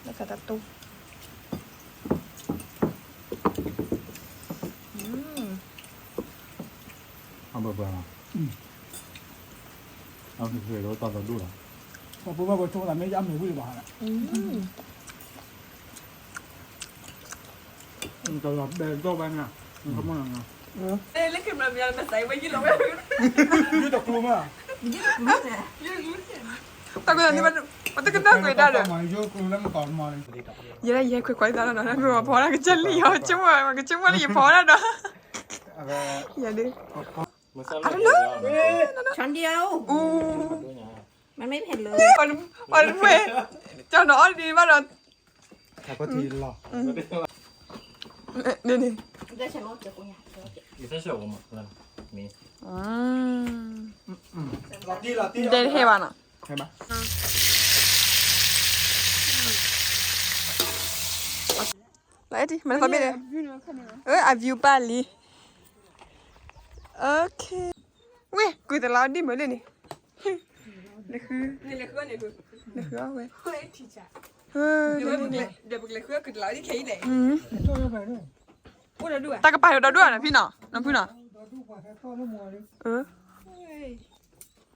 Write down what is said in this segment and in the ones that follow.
ဘၣ်ဆၣ်တၢ်တိၢ်, အဘၣ်ဘၣ်လီၤ, အဝဲတၢ်သးဒိၣ်လီၤ, ပှၤဖိဘၣ်ပှၤဆိကမိၣ်သးမ့ၢ်ယအမ့ၢ်ဝံၣ်လၢၤဘၣ်, တလီၤဘဲဒီဘၣ်န့ၣ်, လၢမ့ၢ်လၢမ့ၢ်, ယတကျိမး, တၢ်ကနၣ်ကွံာ်တၢ်ဒီး, ယဲယဲခွဲးခွဲးသးလီၤနီၤ, မ့ၢ်ပှၤဖီတၢ်ကစၢ်လံယီၤ, ကဆိကမိၣ်လၢယဖီတၢ်ဒီး, ယၤဒ်, ဆၣ်ဒံး, မ့မ့ၢ်ဖဲလၢ, ပှၤတဖှဲး, ကၠီနီၤအီၣ်ဒံးဘၣ်ဒီး, န့ၣ်န့ၣ်, ဒဲဟဲဘၣ်နီၤ, လီၤအဲၣ်တံၢ် မၤသးဘ့ၣ်န့ၣ်, အ view ပၢ်လံ, ဝ့ၢ် ကွံာ်တလးဒ်မုာ်လၢန့ၣ်, နဃု, နဃုအီၣ်ဝဲ, တၢ်ကပၤဒီးဒီဒူၣ်ဧါနီၤ ဖံနီ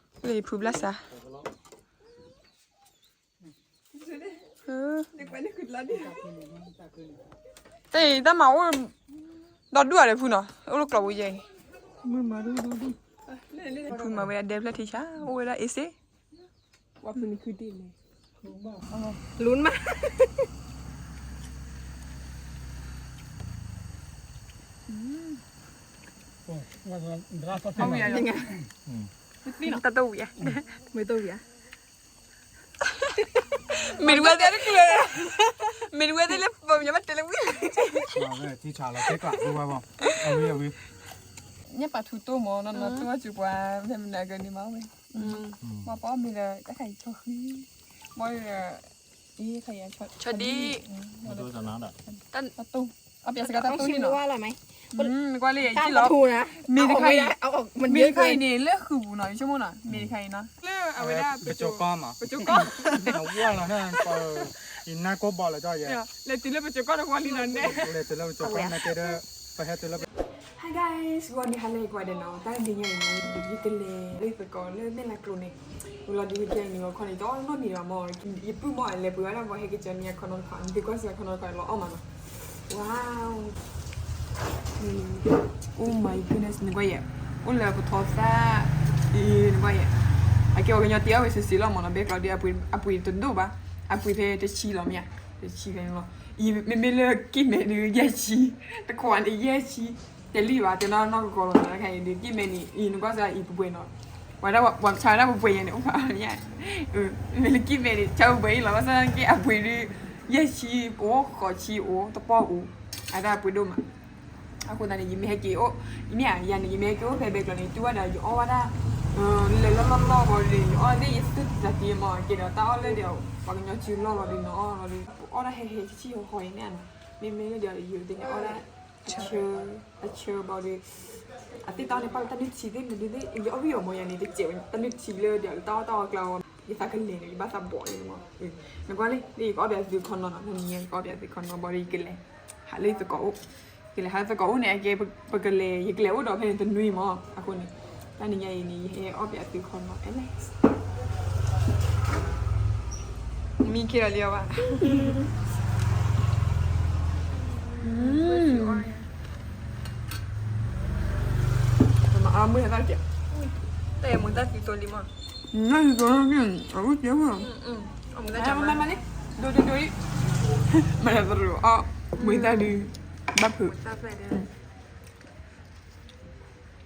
ၤ, နီၤဖုနီၤ, လၢဖုဘျၣ်စး တၢ်မၤအိၣ်ဒီဒူၣ်ဧါဒီးဖုနီၤ, အိၣ်လၢကျီၢ်ပူၤယဲၢ်, ဖုမၤဝဲဒၣ်ဒဲဖျၢၣ်ထံဆါ အိၣ်ဝဲဒၣ်အ့စ့, ဝါဖုန့ၣ်ခုဒ်န့ၣ်, လူနမး, တၢ်တဝံၤဧါ, မ့ၢ်တဝံၤဧါ, မ့ၢ်တဝဲသ့ၣ်လၢ, မ့ၢ်တဝဲသ့ၣ်လၢပှၤကညီဘၣ်တဲလၢဝံၣ်, ထံဆါလီၤတဲကျးဒိၣ်ဘၣ်ဘၣ်, အဝံၣ်အဝံၣ်, ညၣ်ပာ်ထူတိၢ်မး နီၢ်နီၢ်တိၢ်ဝဲစူၤပှၤ ဖဲမနုၤကန့ၢ်မးဝဲ, ပှၤပှၤအီၣ်မ့ၤဒီး တၢ်ခါအံၤဆီဃံ, ဘၣ်ဒီး, အံၤခါအံၤ, ဆီဒံၣ်, အီၣ်ပျးစ့ၢ်ကီးတၢ်တိၢ်န့ၣ်လီၤ, နကွၢ်လၢယကံၣ်လီၤ, မ့ၢ်တခါအံၤ, မ့ၢ်တခါအံၤန့ၣ် လၢဃုာ်ပူၤနီၤ ယဆိကမိၣ်နီၤ မ့ၢ်တခါအံၤနီၤ လၢအဝဲဒၣ်ပစိကီၢ်မး, ပစိကီၢ်, နဝဲလီၤန့ၣ်, ယနၢ်ကိၢ်ဘီလီၤဒီးယဲ, လဲၤတုၤလၢပစိကီၢ်တဝီလံနီၤနဲ, လဲၤတုၤလၢပစိကီၢ်နကဲဒီး, ပဟဲတုၤလၢပ Hi guys, ဂီၤနံၤဟါလၢအဂ့ၤကိးဂၤဒဲးနီၤ, တၢ်တနံၤညါအံၤန့ၣ် ယကလဲၤလၢသကိးလၢမဲၢ်လးကျိၤန့ၣ်, ဝံၤလီၤဒ်ယကဲအံၤန့ၣ် အခီန့ၣ် တအီၣ်နီတမံၤဘၣ်မး, ယပုၢ်မ့ၢ်လဲၤပှ့ၤဝဲဒၣ်ပှၤဟဲက့ၤကၢန့ၣ် အခီနီတခီ, နသုကွၢ်စ့ၢ်အခီနီတခီလီၤအီၣ်မးနီၤ, wow, အိၣ်မး ယပုၢ်န့ၣ် နကွၢ်ယဲ, အိၣ်လၢပထီသၣ်, အံၤ နကွၢ်ယဲ, အကဲပှၤကညီတ့အီၣ်ဝဲစ့ၢ်စ့ၢ်လီၤမးနီၤ, ဘဲကျီဒ် အပှ့ၤတဒိၣ်ဘၣ်, အပှ့ၤဖဲတဆံလီၤမ့ၢ်ဧါ, တဆံဖဲန့ၣ်လီၤ, အံၤမ့မ့ၢ်လၢကံၣ်မဲန့ၣ် ယဲၢ်ဆံ, တခွးန့ၣ်ယဲၢ်ဆံ, တလံၣ်ဘၣ် တဲနီၢ်နီၢ်ကကီလီၤနီၤ, တခါအံၤဒ်ကံၣ်မဲန့ၣ် အံၤ နကွၢ်စ့ၢ်အံၤပှဲၤနီၤ, ပှၤဒၣ်ပှၤဆါဝဲဒၣ်ပှဲၤယဲၢ်န့ၣ် အိၣ်ဖးမ့ၢ်ဧါ, မ့မ့ၢ်လၢကံၣ်မဲန့ၣ် ဆါပှဲၤအံၤလီၤ, ဘၣ်ဆၣ်က့အပှ့ၤဒ် ယဲၢ်ဆံအိၣ်, ဃိးဆံအိၣ်, တပီၢ်အိၣ်, အတၢ်ပှ့ၤဒိၣ်မး, အဃိသတးန့ၣ် ယမ့ၢ်ဟဲက့ၤအိၣ်, မ့ၢ်ဧါ, ယၤန့ၣ် ယမ့ၢ်ဟဲက့ၤအိၣ်ဖဲဘဲကျီန့ၣ် တုၤဝဲဒီး ယအီၣ်ဝဲဒၣ်, လဲၤလီၢ်လီၢ်လီၢ်ဘီဒီး ယအီၣ်သ့ၣ်ယသူၣ်တသးတ့မး, ကဲဒီးတၢ်အီၣ်လၢဒီး ပှၤကညီစုလီၢ်လီၤဒီး နအီၣ်လီၤဒီး ပအီၣ်ဒၣ်ဟဲဟဲဆံၣ်ဆံၣ်ဟီဟီအံၤန့ၣ်နီၤ, မ့မ့ၢ်လၢဒီး ယသ့ၣ်ညါအီၣ်ဒၣ် အဆၢ, အဆၢဘီဒီး အသ့ၣ်တၢ်န့ၣ် ပာ်လၢတၢ်နုၢ်ထံသ့ၣ်မနုၤသ့ၣ် ယအီၣ်ဘံၣ်အီၤမးယၤန့ၣ် တစဲးဝဲတၢ်နုၢ်ထံလၢဒီးတၢ်အီၣ်တၢ်အီကျါအီၤ, ယသးကလဲၤန့ၣ် ယဘၣ်သးဘီၣ်န့ၣ်မး, နကွၢ်လံ လၢယကအီၣ်ပၠးသုခီနီၤနီၤ, တနံၤညါယကအီၣ်ပၠးသုခီနီၤ ဘီဒီးယကလဲၤ, ဟးလၢယသကိးအိၣ်, ကလဲၤဟးလၢသကိးအိၣ်န့ၣ် အကဲ ပကလဲၤ ယကလဲၤအိၣ်ဒီးဖဲန့ၣ်တနွံမး, အဃိန့ၣ် တၢ်နံၤညါအံၤန့ၣ် ယဟဲအီၣ်ပၠးသုခီနီၤ အဲလဲၣ် မံခ့ဒီးလံအီၤဘၣ်, မၤအါမုၢ်ဟဲသၣ်ကဲ, တၢ်အံၤမူၤသၣ်သံသိလံမး, နၢ်သံသိလံ, အူၣ်ကဲဝဲ, မၤလၢသရူးအီၣ်, မူၤသၣ်ဒုး, ဘၣ်ဖုး ဘၣ်လံ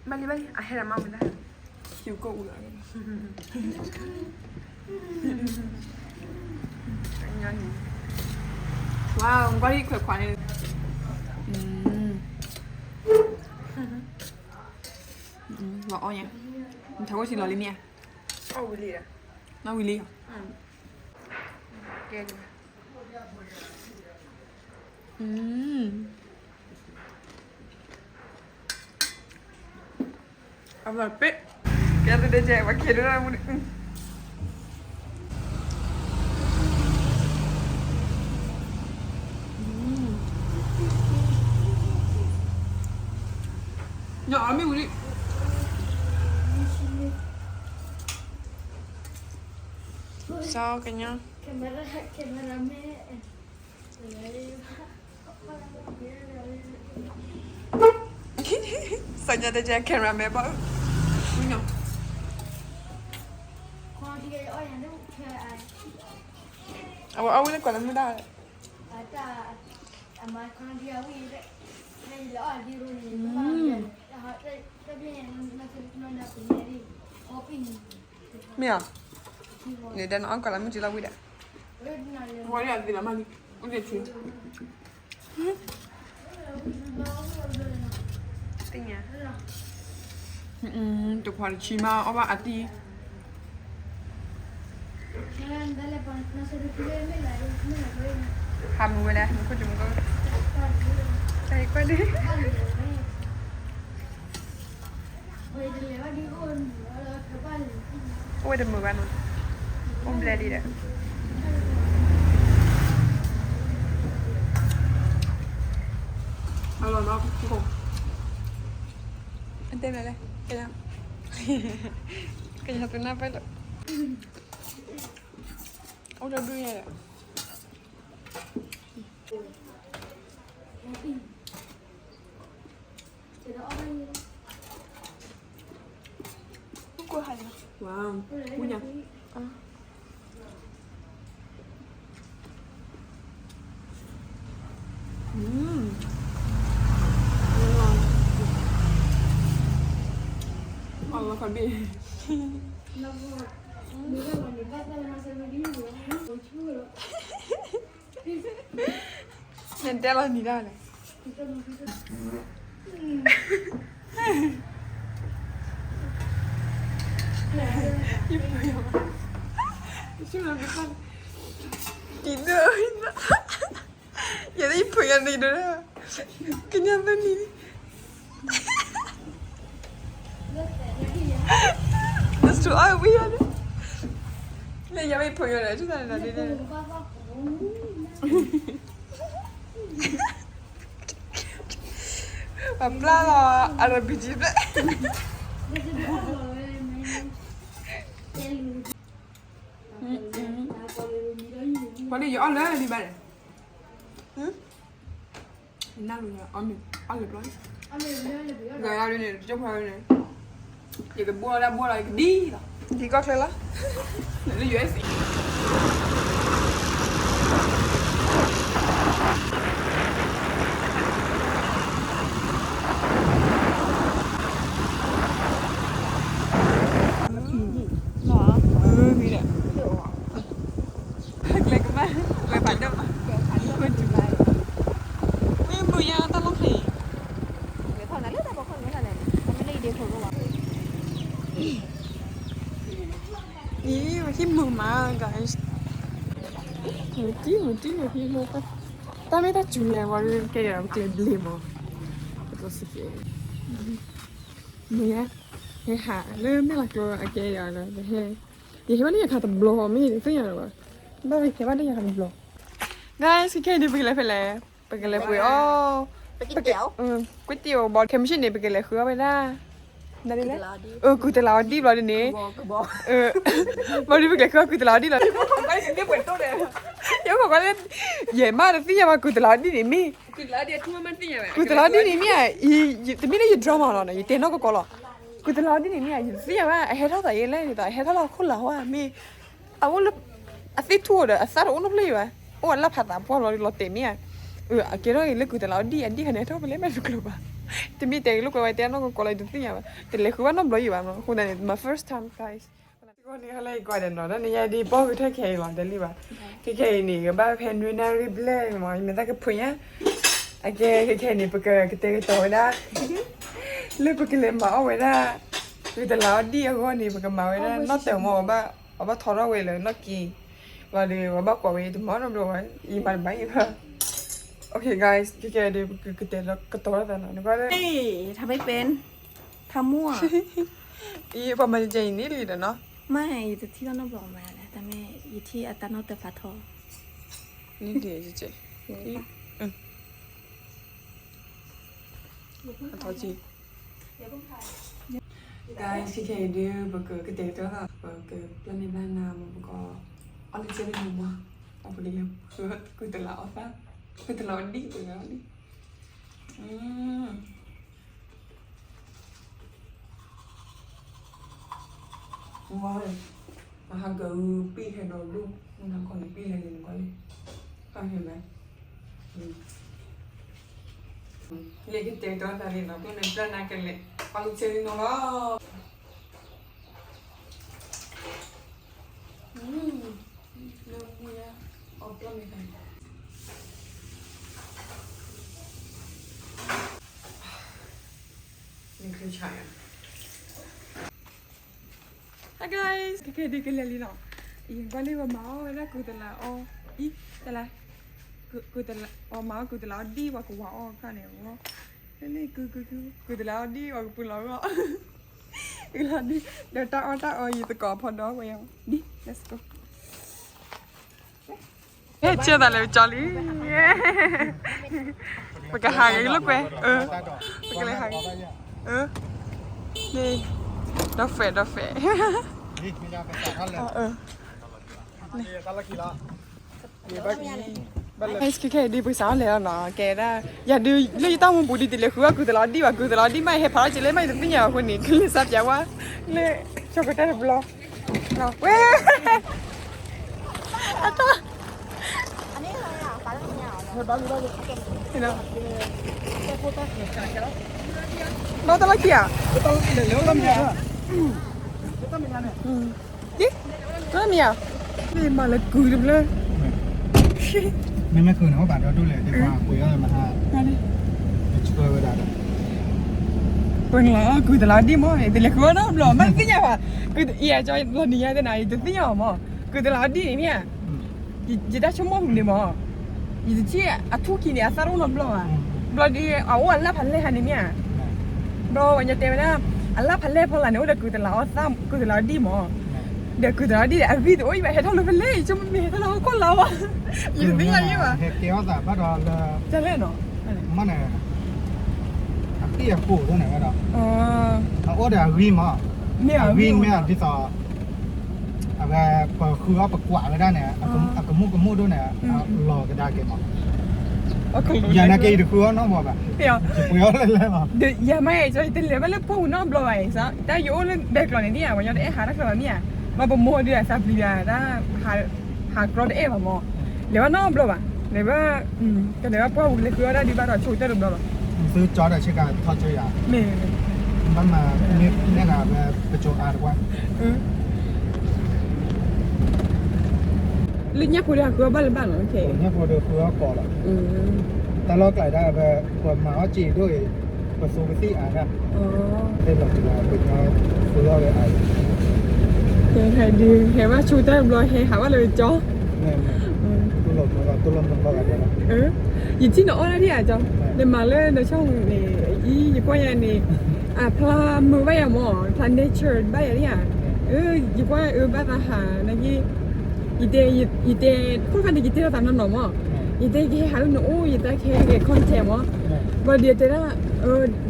ဘၣ်လံ အဟဲဒီးမၤမုာ်တၢ်, ဟံးကိၣ်အူလီၤ, ဝါ ကွၢ်လံခွဲးခွါန့ၣ်, လီၤအီၣ်ညါ, နထးခိၣ်ဆံလီၤလံမ့ၢ်ဧါ, နီၣ်ဝံၤလံဧါ, ကဲ အဘၣ်ပ့ၢ်, ကဲသဒ့ကဲ ပှၤကဲဒိၣ်ဒၣ်မူန့ၣ်, ညါအီၣ်မ့ၢ်ဝံၤလံ. စီကညီ စီညါတကဲ cameraman ဘၣ်အုၣ်. အဝဲအီၣ်ဝံၤလၢကွၢ်လၢမုၢ်ဒၣ်. မ့ၢ်ဧါ. န့ၣ်ဒီးနအီၣ်ကွၢ်လၢမုၢ်ကလီဝံၤဒီး သ့ၣ်ညါ တခွါတဆံမး အီၣ်ဘၣ်အတံၢ် ဟးမုာ်ဝဲဒၣ် မူခိၣ်တမူခိၣ် တၢ်အံၤကွၢ်ဒုး အိၣ်ဝဲတမုာ်ဘၣ်နီၤ, အိၣ်ဘျဲလံဒီး အတဲမလဲၣ်, ကညီသူနၢ်ပၢၢ်လီၤ, အိၣ်တဒူၣ်ညါဒီး Wow, punya. Hmm. Allah kabi. Nandela ni dale. Ido, ido. Ya da ipo ya ni do. Kenya ni. That's true. I we are. Le ya ipo ya ni. Just na ni. ပျၢ်လီၤ အရဘီၣ်ကၠံဖျၢၣ်, ပှၤလၢယအီၣ်လၢလံဘၣ်လဲၣ်, နလူၤအီၣ်လၢပျီ, ဂၤဒ်န့ၣ် တကၠိၢ်ဖဲန့ၣ် ယကဘှီလၢဘှီလီၤ ယကဒ်လီၤ, ဒ်ကီၢ်ချၢလီၤ, လၢ ယူႇအက်စ် အံၤ မ့ၢ်ဒီး ကျဲကမၣ် ကျဲဖးဒိၣ်မး, မ့ၢ်မုာ်ညါတၢ်လီၢ်ခဲအံၤ, အံၤ ဝဲဟံၣ်မုာ်မး guys, မုာ်တံၢ် မုာ်တံၢ် ဝဲဟံၣ်မုာ်, တၢ်မ့ၢ်တၢ်စူၤလဲၣ် ဝဲကဲယၤကျဲဘျ့မး, မုာ်ညါ, ဟဲဟးလၢမဲာ်လီၤကျိအကဲယၤလၢ ဟဲ ယဟဲဘၣ်လၢယခါတဘျီ မ့ၢ်သ့ၣ်ညါလၢၤဘၣ်, ဘၣ်ဝဲဟဲဘၣ်လၢယခါတဘျီ, guys ခဲခဲအံၤန့ၣ် ပကလဲၤဖဲလဲၣ်, ပကလဲၤပှ့ၤအီၣ် ကွ့တံၢ်အိၣ်ဘီ ခဲမုၢ်ဆ့ၣ်န့ၣ် ပကလဲၤဃုအီၣ်ဝဲဒၣ် နဒ်လဲၣ်, အကုၤတလးအီဒံၣ်ဘျီဒ်န့ၣ်, ဘျီဒ်ပကလဲၤဃုအီၣ်ကုၤတလးအီဒံၣ်လီၤ, ယဲၢ်မးတသ့ၣ်ညါဘၣ် ကုၤတလးအီဒံၣ်န့ၣ်မ့ၢ်, ကုၤတလးအီဒံၣ်န့ၣ်မ့ၢ်, တမ့ၢ်လၢယ drama လီၤနီၤ ယတဲနီၢ်ကီၢ်ကီၢ်လီၤ, ကုၤတလးအီဒံၣ်န့ၣ်မ့ၢ် ယတသ့ၣ်ညါဘၣ် အဟဲထီၣ်သးယဲလဲၣ်န့ၣ် အဟဲထီၣ်လၢဟီၣ်ခိၣ်လာ်ဟီၣ်ဧါ မ့ၢ် အအိၣ်လၢ အသ့ၣ်ထူၣ်အိၣ်ဒီး အသၣ်တအိၣ်နီတဖျၢၣ်ယၤဘၣ်, အိၣ်အလၢဖးသးပှၢ်လီၤဒီးလီၤတဲာ်မ့ၢ်ဧါ, အကဲထီၣ်အံၤလၢကုၤတလးအီဒံၣ် အဒံၣ်ခါန့ၣ် ဟဲထီၣ်ဖဲလဲၣ်မ့ၢ်တကျိၤဘၣ်, တမ့ၢ်တဲဂ့ၤလိာ်ကွဲဝဲတဲနီၢ်ကီၢ်ကီၢ်လီၤ ယတသ့ၣ်ညါဘၣ်, တလဲၤဃုဘၣ်နီတဘျီယံၤဘၣ်မး, အဃိသတးန့ၣ် my first time guys, တဂီၢ်န့ၣ်ဟဲလၢယကွၢ်ဒီးနီၤ တၢ်န့ၣ်ယဲဒ်ပီၢ်ဃုထၢခဲအံၤလီၤ တလံၤဘၣ်, ခဲခဲအံၤန့ၣ် ကဘၣ်ဖဲနွံနၣ်ရံၣ်ဘျဲၣ်မး ယမဲာ်သၣ်ကဖှံညါ, အကဲခဲခဲအံၤန့ၣ် ပကကတဲာ်ကတီၤဝဲဒၣ် လၢပကလဲၤမၤအီၣ်ဝဲဒၣ် ကုၤတလးအီဒံၣ်အဂီၢ်န့ၣ် ပကမၤဝဲဒၣ်နီၣ်တၢၤမး အဘၣ်ထီထီၣ်ဝဲလၢနီၣ်က့ၤ, ဘျီဒီး ပဘၣ်ကွၢ်ဝဲတမီၤနီတဘျီဘၣ်, ယမၤတဘၣ်အံၤဘၣ်, okay guys ခဲခဲဒီး ပကကတဲာ်ကတီၤသးနီၤ နကွၢ်လၢ ทำไม่เป็น ทำมั่ว အံၤ ပှၤမၤတကဲအံၤန့ၣ်လံဒီးနီၤ, မ့ၢ်ယတထံၣ်ဘၣ်နီတဘျီမၤလဲၣ် တၢ်မ့ၢ်ယထံၣ်အတၢ်နီၣ်တၢၤဖးထီ, န့ၣ်ဒ်ယကဲ, ဖးထီက့ၤ အထီက့ၤ, Guys, ခဲခဲအံၤဒုး ပကကတဲာ်ကတီၤသး ပကပျၢ်န့ၢ်ဘၣ်နၤ မ့ၢ်ပကအီၣ်လၢကဲလၢနမါ အပူၤဒ်လဲၣ် ဃုတလးအီၣ်သၣ် ဃုတလးအီၣ်ဒံၣ် ပကအီၣ်ဒံၣ် ဝါဝဲ မဟါကပံၢ်ဟဲဒီးဒိၣ် မနၤခီန့ၣ်ပံၢ်ဟဲန့ၣ်နကွၢ်လံ ဟဲမး လဲၤကတဲာ်ကတီၤသးလံနီၤ ပျၢ်န့ၢ်ပျၢ်နၤကလဲာ် ပှၤကဆဲးလံနီၤလီၤ လၢမူယါ အီၣ်ပျၢ်န့ၢ်သး နချူဆါယါ Hi guys, ခဲခဲဒုးကလဲၤလံနီၤ ယကွၢ်လၢပမၤအီၣ်ဝဲဒၣ်ကုၤတလးအီၣ် အံၤ တလး ကုၤတလး ပမၤအီၣ်ကုၤတလးအီၣ်ဒံၣ် ပှၤကဝၤအီၣ်ခါန့ၣ် လၢလၢကုၤကုၤကုၤ ကုၤတလးအီၣ်ဒံၣ် ပှၤကပူၤလီၤဂီၢ် ကုၤလီၤဒံၣ် ဒီးတၢ်အီၣ်တၢ်အီယံၤသကိးဖီဒီဝဲယၤ ဒ် let's go ဟဲကၢသးလၢကၠီလံ ပကဟးဂ့ၤလိာ်ကွဲ ပကလဲၤဟးဂ့ၤ ဒီးဖဲ ဒီးဖဲ ဟဲကဲခဲဒ်ပကစးအီၣ်လဲၣ်လီၤနီၤ ကဲဒၣ် ယၤဒုးလၢယတၢ်မူပူၤဒ်တလဲၤဃုအီၣ်ကုၤတလးအီၣ်ဒံၣ်ဘၣ် ကုၤတလးအီၣ်ဒံၣ်မးဟဲဖးထီၣ်က့ၤလၢမးယတသ့ၣ်ညါအဃိန့ၣ် ကလၢစးပၠးဝါ လၢ ဆီကတၢၢ်တဘျီ ဝဲ အတၢ် ဘၣ်တၢ်လီၢ်ခံဧါ တၢ်လီၢ်မ့ၢ်ဧါ မ့ၢ်မၤလၢကုၤတဘျီ မ့မ့ၢ်ကုၤန့ၣ် အိၣ်ဘၣ်ဒီဒိၣ်လဲၣ် ဒ်ပှၤကွံာ်အီၣ်မဟါ ဆှၢဝဲဒၣ်ဒီး ပှၤလီၤကုၤတလးအီၣ်ဒံၣ်မး တလဲၤဃုအီၣ်နီတဘျီ မ့ၢ်တသ့ၣ်ညါဘၣ် ကုၤ ယၤကၠီလီၤနံၤညါသ့ၣ်နၤ ယတသ့ၣ်ညါဘၣ်မး ကုၤတလးအီၣ်ဒံၣ်န့ၣ်မ့ၢ်ဧါ ယတၢ်ဆိကမိၣ်ပူၤန့ၣ်မး ယတထံၣ်အထူၣ်ခံန့ၣ် အသၣ်တအိၣ်နီတဘျီဘၣ် ဘျီဒ်အအိၣ်အလၣ်ဖးလဲၢ်ဟါန့ၣ်မ့ၢ်ဧါ ဘျီဝဲညါတဲဝဲဒၣ် အလၣ်ဖးလဲၢ်ဖီလာ်န့ၣ် အိၣ်ဒီးကုၤတလးအီၣ်သၣ် ကုၤတလးအီၣ်ဒံၣ်မး ဒီးကုၤတလးအီၣ်ဒံၣ် အဂံၢ်တအိၣ်အံၤဘၣ် ဟဲထီၣ်လၢဖဲလဲၣ် ယဆိကမိၣ်မ့ၢ်ဟဲထီၣ်လၢဟီၣ်ခိၣ်လာ်ဘၣ် ယတသ့ၣ်ညါယဲဘၣ် ဟဲကဲအီၣ်သးဘၣ်ဒီးလၢ တၢ်လဲၣ်နီၤ မ့ၢ်န့ၣ် အပံၢ်အဃိၣ်ဒိၣ်န့ၣ်ဝဲဒီး အအိၣ်ဒီးအဂံၢ်မး အဂံၢ်မ့ၢ်ဒ်သိး အဝဲပဃုအီၣ်ပကွၢ်ဝဲဒၣ်န့ၣ် အကမူၣ်ကမူၣ်ဒိၣ်န့ၣ် လီၤကဒါက့ၤမး ယၤနာ်က့ၤယတဃုအီၣ်နီတဘျီဘၣ် ယပှ့ၤအီၣ်လၢလဲၣ်လီၤ ယၤမ့ၢ် ယတလဲၤဘၣ်လၢပှၢ်ပူၤနီတဘျီဘၣ် တၢ်ယအိၣ်လၢဘဲကျိးန့ၣ်ဒ်ဧါ ပှၤညီတအဲၣ်ဟးတၢ်ချၢဘၣ်မ့ၢ်ဧါ မ့ၢ်ပမိၢ်ဒုးအသးပျံၤယၤ တၢ် ဟးကြီတအဲၣ်ဘၣ်မး လဲၤဘၣ်နီတဘျီဘၣ် လဲၤဘၣ် ကလဲၤဘၣ်ပှၢ်ပူၤလဲၤဃုအီၣ်ဒၣ်ဒံးဘၣ်ဒီးဆိကတၢၢ်တဘျီလီၤ သုကၠီဒီးဆ့ကၤထီၣ်ကၠီယၤ မ့ၢ် ဘၣ်မၤ မ့ၢ်နဲဒၣ်ဝဲပကၠီအါတကွၢ် လၢညၣ်ဖိဒီးဟးဃုအီၣ်ဘၣ်လၢၤဘၣ်လီၤ ညၣ်ဖိဒီးဃုအီၣ်ကိးလီၤ တၢ်လီၢ်ကျါဒၣ်ဝဲ ပမၤအီၣ်စ့ဒိၣ်အံၤ ပသူကသံၣ်အါဒၣ် သ့ၣ်လီၤကလီၤ ပကဃုအီၣ်ဝဲအါ ဟဲဒုး ဟဲဘၣ်ဆိကတၢၢ်တဘျီ ဟဲဟးဘၣ်လၢကၠီ တူၢ်လိာ်မုာ်လီၤ တူၢ်လိာ်မုာ်လီၤဂၤဒဲးလီၤ ယထံၣ်နအီၣ်ဒၣ်ဒံးဧါကၠီ နမၤလၢနဆီၣ်န့ၣ် အံၤ ယကွၢ်ယၤန့ၣ် အဖျါမုာ်ဘၣ်ယၤမး ဖျါ nature ဘၣ်ယၤဒံးဧါ ယကွၢ်အၢဘၣ်သးဟး နာ်က့ ယတဲ ယတဲ ခိၣ်ခါန့ၣ် ယတဲလိာ်သးနီၢ်နီၢ်မး ယတဲကဟဲဟးလၢနအိၣ် ယတဲကဟဲက့ၤ contact မး ဘျီဒီးယတဲဒၣ်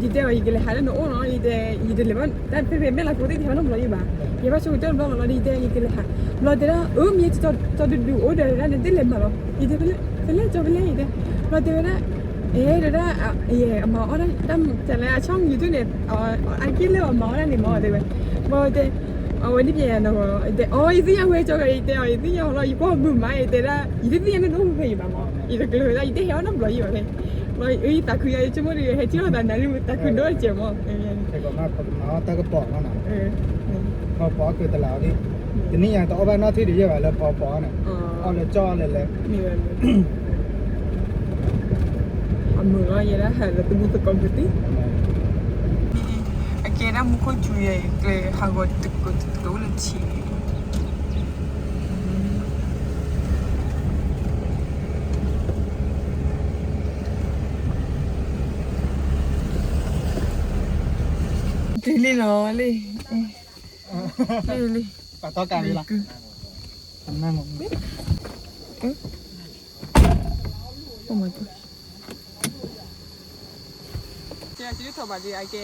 ယတဲအီၤ ယကလဲၤဟးလၢနအိၣ်နီၤ ယတဲ ယတလဲၤဘၣ် တၢ်ဖဲဖဲမဲၢ်လၢကိးသ့ၣ်တဟဲဘၣ်နီတဘျီယံၤဘၣ် ယဘၣ်ဆိကတၢၢ်တဘျီလီၤ ဒီးယတဲယကလဲၤဟး ဘျီတဲဒၣ် အၢ မ့ၢ်ကၠီဒုဒုအိၣ်ဒီးဒၣ်န့ၣ် တလဲၤမၤလီၤ ယတဲ ဖဲလဲၣ်ကၠီဖဲလဲၣ် ယတဲ ဘျီတဲဝဲဒၣ် အဲ တဲဒၣ် အမၤအီၣ်ဒၣ်တၢ်တလဲအဆီၣ် YouTube န့ၣ် အက့ၢ်လၢအမၤအီၣ်ဒၣ်န့ၣ်မး တဲဝဲ ဘျီတဲ အဝဲဒ်ပျဲယၤနီၤ တဲ အိ ယသ့ၣ်ညါဝဲကၠီဂၤ ယတဲအီၤ ယသ့ၣ်ညါလီၤ ယကွၢ်မုာ်မး ယတဲဒၣ် ယတသ့ၣ်ညါန့ၣ်တအိၣ်ဖဲယံၤဘၣ်မး ယတကျၢၤဝဲဒၣ် ယတဟဲအီၣ်နီတဘျီယံၤဘၣ်ဖဲ ဘျီ ယသးခုယၤ ယဆိကမိၣ်ဒီး ဟဲထံၣ်လိာ်သးနၤလံ သးခုဒိၣ်တစဲးမး ပကမၤအီၣ်တၢ်ကပီၤနီၤ ပကပီၤအီၣ်ကုၤတလးအီၣ်ဒံး တနံၣ်ညါတအီၣ်ဘၣ်နီၢ်ထံၣ်ဒံးယဲၢ်ဘၣ်လၢပီၤပီၤန့ၣ် အီၣ်လၢကၠီလၢလဲၣ် အမုာ်လီၤ ယဲဒၣ်ဟးလၢတမူသကိးကသံၣ် အကဲဒၣ်မူခိၣ်စူၤယဲ ကျဲဟးဂီၤတကတအိၣ်လၢထံ တုၤလံလီၤလံ လံလံ ပာ်တီကးလံလီၤ Oh my god ကဲ ကထီၣ်ဘၣ်ဒံး အကဲ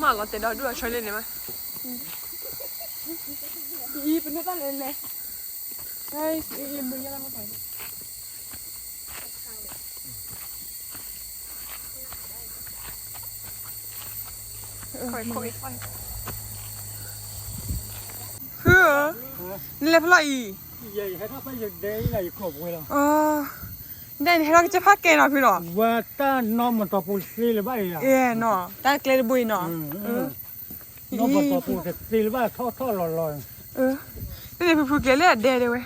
မ့ၢ်လီၤတဲာ်ဒီးဒူၣ်အဆၢလံန့ၣ်မး, အံၤ ပနၢ်တၢ်လဲၤလဲၤ, အံၤ မုၢ်ယဲလၢမ့ၢ်ပှၤ ဖုဧၢ, နလဲၤဖဲလဲၣ်အံၤ, နဟဲထီၣ်ကစၢၢ်ဖးကဲနီၤဖုနီၤ, ဝဲတၢ်နီၢ်မတီၤပူၤသ့လၢၤဘၣ်အံၤ, နီၤ တၢ်ကျဲတဘိအံၤနီၤ, နီၢ်မတီၤပူၤတသ့လၢၤဘၣ်ထီၣ်ထီၣ်လီၤလီၤ, န့ၣ်ဖုဖုကျဲလၢအဒဲဒဲဝဲ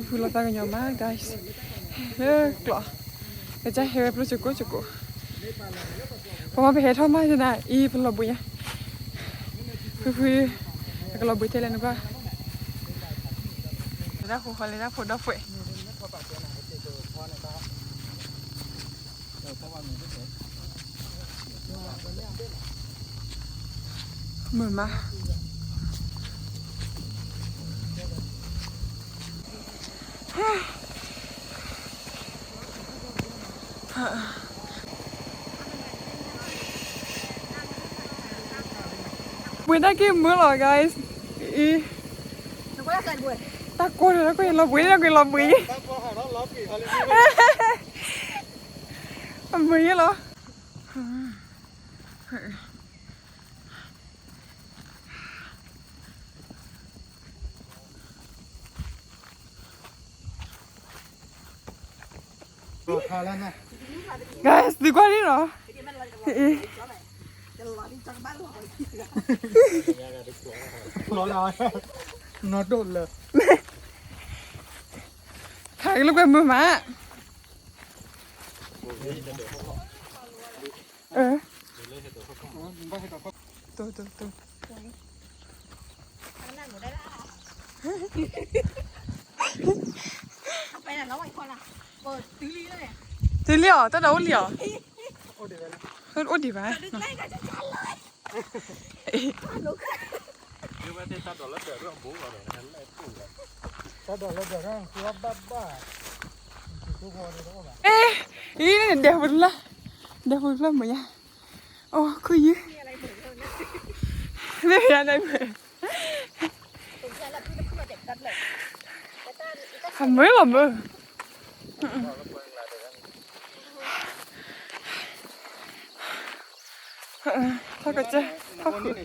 ဖုလီၤသးကညီၤမး guys, လၢကျိး, ကစၢ်ဟဲဝဲပျိၢ်စကိၣ်စကိး, ပမ့ၢ်ပဟဲထီၣ်မးယနၤ အံၤပလီၤဘှံးညါ, ဖုဖု, အကလီၤဘှံးထဲလဲၣ်နကွၢ်, လဲၤတၢ်ဖိဃီလဲၤတၢ်ဖိဒီပုၢ်ဝဲၢ် မုာ်မး, ဘှံးတၢ်က့ၢ်မုာ်လီၤ guys, အံၤ, တၢ်ကိၢ်တၢ်ကိၢ်လီၤဘှံးတၢ်ကိၢ်လီၤဘှံး, အမုာ်ယဲလီၤ. ဂဲ သုကွၢ်န့ၣ်လီၤ. နီၢ်ဒိၣ်လၢ ခးကလိာ်ကွဲမုာ်မး. အ တိတိတိ တုၤလံအီၤ တၢ်ဒီးအိၣ်လံအီၤ. အိၣ်ဒံးဘၣ်. အ့ အံၤ ဒဲးပူၤတဖျၢၣ်, ဒဲးပူၤတဖျၢၣ်မုာ်ယါ. အိ ခူၣ်ယုၢ်, မ့ၢ်ဖဲလဲၣ်မုာ်, အမုာ်လီၤမုာ်. ထီၣ်ကစၢၢ်,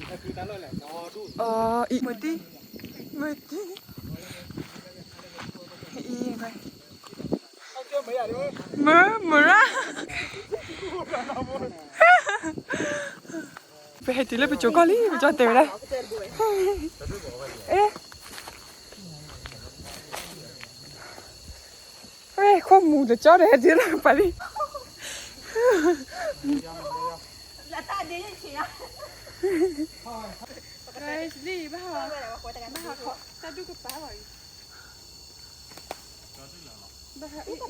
ထီၣ်ဃုာ်, အံၤ မုာ်တံၢ်, မုာ်တံၢ်, အံၤ ကွၢ်, ထီၣ်ကစၢၢ် မုၢ် မုၢ်ရၣ် ပဟဲတုၤလၢပစိၤကီၢ်လံ ပကၠီတဲဝဲဒၣ် အဲ ဝဲ ခိၣ်မူတကၠီဒီးဟဲတုၤလၢပၤလံ လံ ဘၣ် ဘၣ် တၢ်ဒူၣ်ကပၤဘၣ်အံၤ ဘၣ် အ့ၣ် အ့ၣ်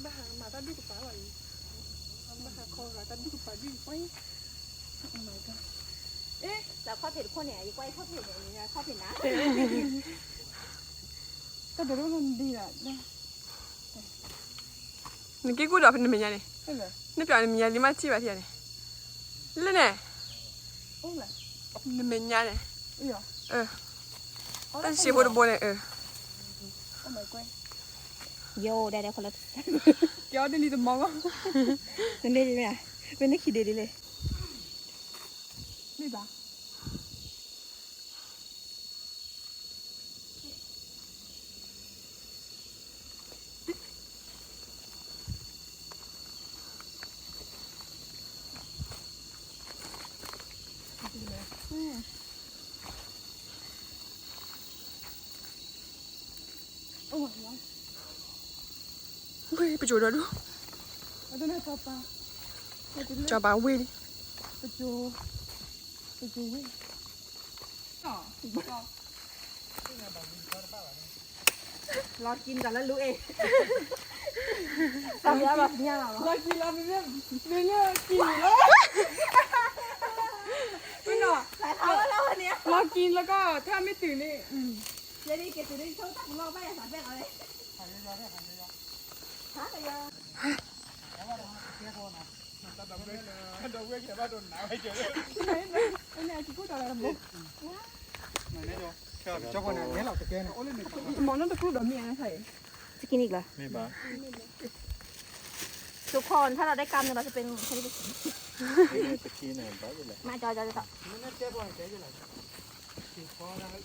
ဘၣ် မၤတၢ်ဒူၣ်ကပၤဘၣ်အံၤ ဘၣ် ခီဂာ်တၢ်ဒူၣ်ကပၤဒူၣ်အံၤ Oh my god အ့ၣ် လၢခီၣ်ဖံးတခိၣ်န့ၣ် ယကွၢ်ခီၣ်ဖံးန့ၣ် ခီၣ်ဖံးနၤ တၢ်ဒိးဒိၣ်လီၤဒ်လီၤ နက့ၤကူၣ်ဒီးနမဲာ်ညါန့ၣ် နပျးနမဲာ်ညါလံမ့ၢ်ထံၣ်ဘၣ်ထံၣ်န့ၣ် လၢန့ၣ် နမဲာ်ညါန့ၣ် တၢ်ရှံးဖိတဘိန့ၣ် ယိၤဒဲဒဲခီလၢ ကဲအီၤဒ်လံတမီၤလီၤ နန့ၣ်ဒ်လဲၣ် မ့ၢ်နခံဒဲဒ်လဲၣ် မ့ၢ်ဘၣ် ဝ့ၢ် ပစိၤဒီးဒူၣ် စီၤပၤဝ့ၢ်လံ ပစိၤ ပစိၤဝ့ၢ် လီၤကံတၢ်လၢလူအ့ၣ် လီၤကံလီၤ မ့ၢ်လၢကံလီၤ လီၤကံလီၤကီၢ် ထါမ့ၢ်တုၤန့ၣ် ယဲဒၣ်က့ၤတုၤန့ၣ် ဆိတၢ်ပူၤလီၤ ဘၣ်ယသးဘဲၣ်လီၤ မ့ၢ်နီၢ်တကျိဒီးမ့ၢ် စကံန့ၣ်လီၤ စိခီနထါလီၤဒဲကါန့ၣ်လီၤ စပယ်န့ၣ် မ့ၢ်ကီ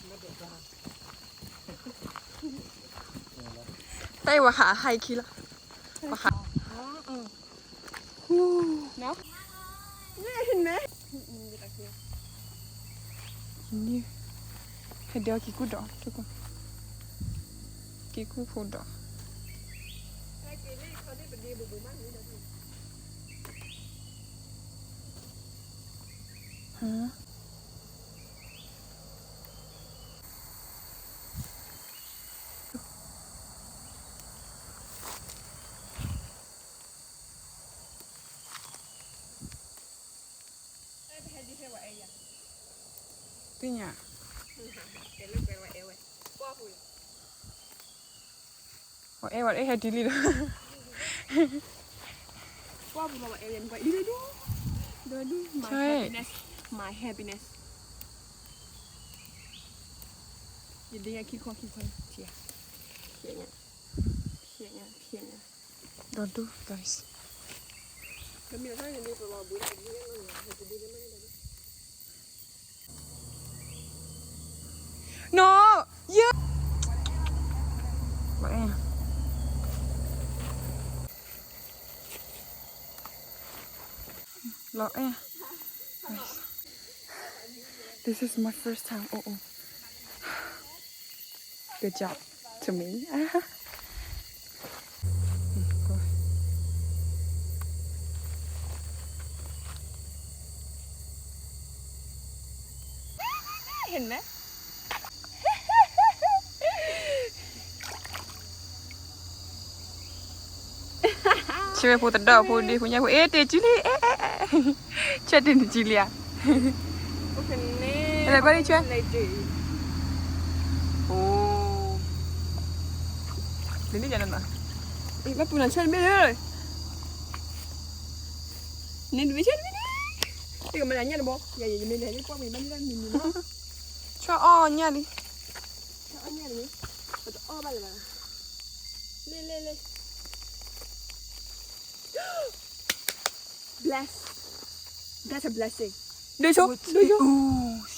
ကီကီ တၢ်အံၤဝဲဟးဟဲခံလီၤ ဝဲဟး ဟဲဒဲက့ၤကူၣ်ဒီး က့ၤကူၣ်ဖိဒီး ဟါ သ့ၣ်ညါ ပှၤအဲၣ်ဝဲအဲၣ်ဟဲတုၤလံဒီး ပှၤပူၤလီၤဝဲအဲၣ်လၢနကွၢ်အံၤဒူဒူ ဒူဒူ my happiness my happiness ယဒ့ညါခံခီခံခီထံၣ်ယၤ ဖျဲညါ ဖျဲညါ ဖျဲညါ ဒီဒူ guys နီၢ် ယ လီၤအဲၣ် လီၤအဲၣ် This is my first time. Oh, oh. Good job to me. เห็นไหม ဆဲဖိတဒီဖိဒ့ဖိညါဖိ အဲ တ့ၤကံလံ အဲ အဲ အဲ ဆဲတ့ၤနကံလံဧါ အဲ ဘၣ်လံဆဲ အိ လံလံယၤနနီၤ ဘၣ်ပူၤနၤဆဲတဘ့ၣ်လၢ န့ၣ်တဘ့ၣ်ဆဲတဘ့ၣ်လံ တကမၤလၢညၣ်တဘီ ယၤယၤယမ့ၢ်လဲၤလံ ပှၢ်ပှ့ၤဘၣ်လံလၢမံၤမံၤနီၤ ဆဲအီၣ်ညၣ်လံ ဆဲအီၣ်ညၣ်လံ ပတအီၣ်ဘၣ်လၢၤဘၣ် လ့လ့လ့ Bless. That's a blessing. ဒိၣ်ဆိ ဒိၣ်ဆိ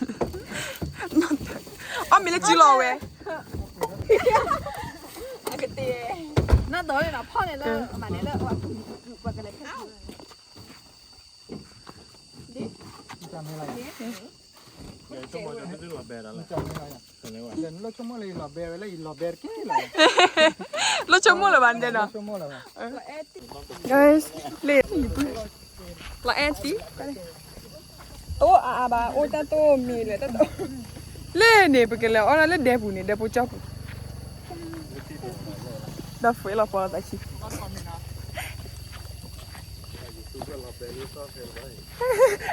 အီၣ်မ့ၤလၢစုလီၤဝဲ, အကတ့, နၢ်တီၤန့ၣ်ဒီးဖီၣ်န့ၣ်လၢ မၤန့ၣ်လၢ ပှၤကလဲၤဖဲ လၢဆိကမိၣ်လၢၤဘၣ်န့ၣ်ဒီး, guys, လၢ လီၤအဲၣ်တံၢ်, တအိၣ်အါအါဘၣ်, အိၣ်တၢ်တိၢ်မံၤလၢတၢ်တိၢ်, လၢန့ၣ် ပကလဲၤအီၣ်ဒၣ်လၢဒဲပူၤန့ၣ် ဒဲပူၤကၠီပူၤ, ဒီး free လီၤပီလီၤသးဆံ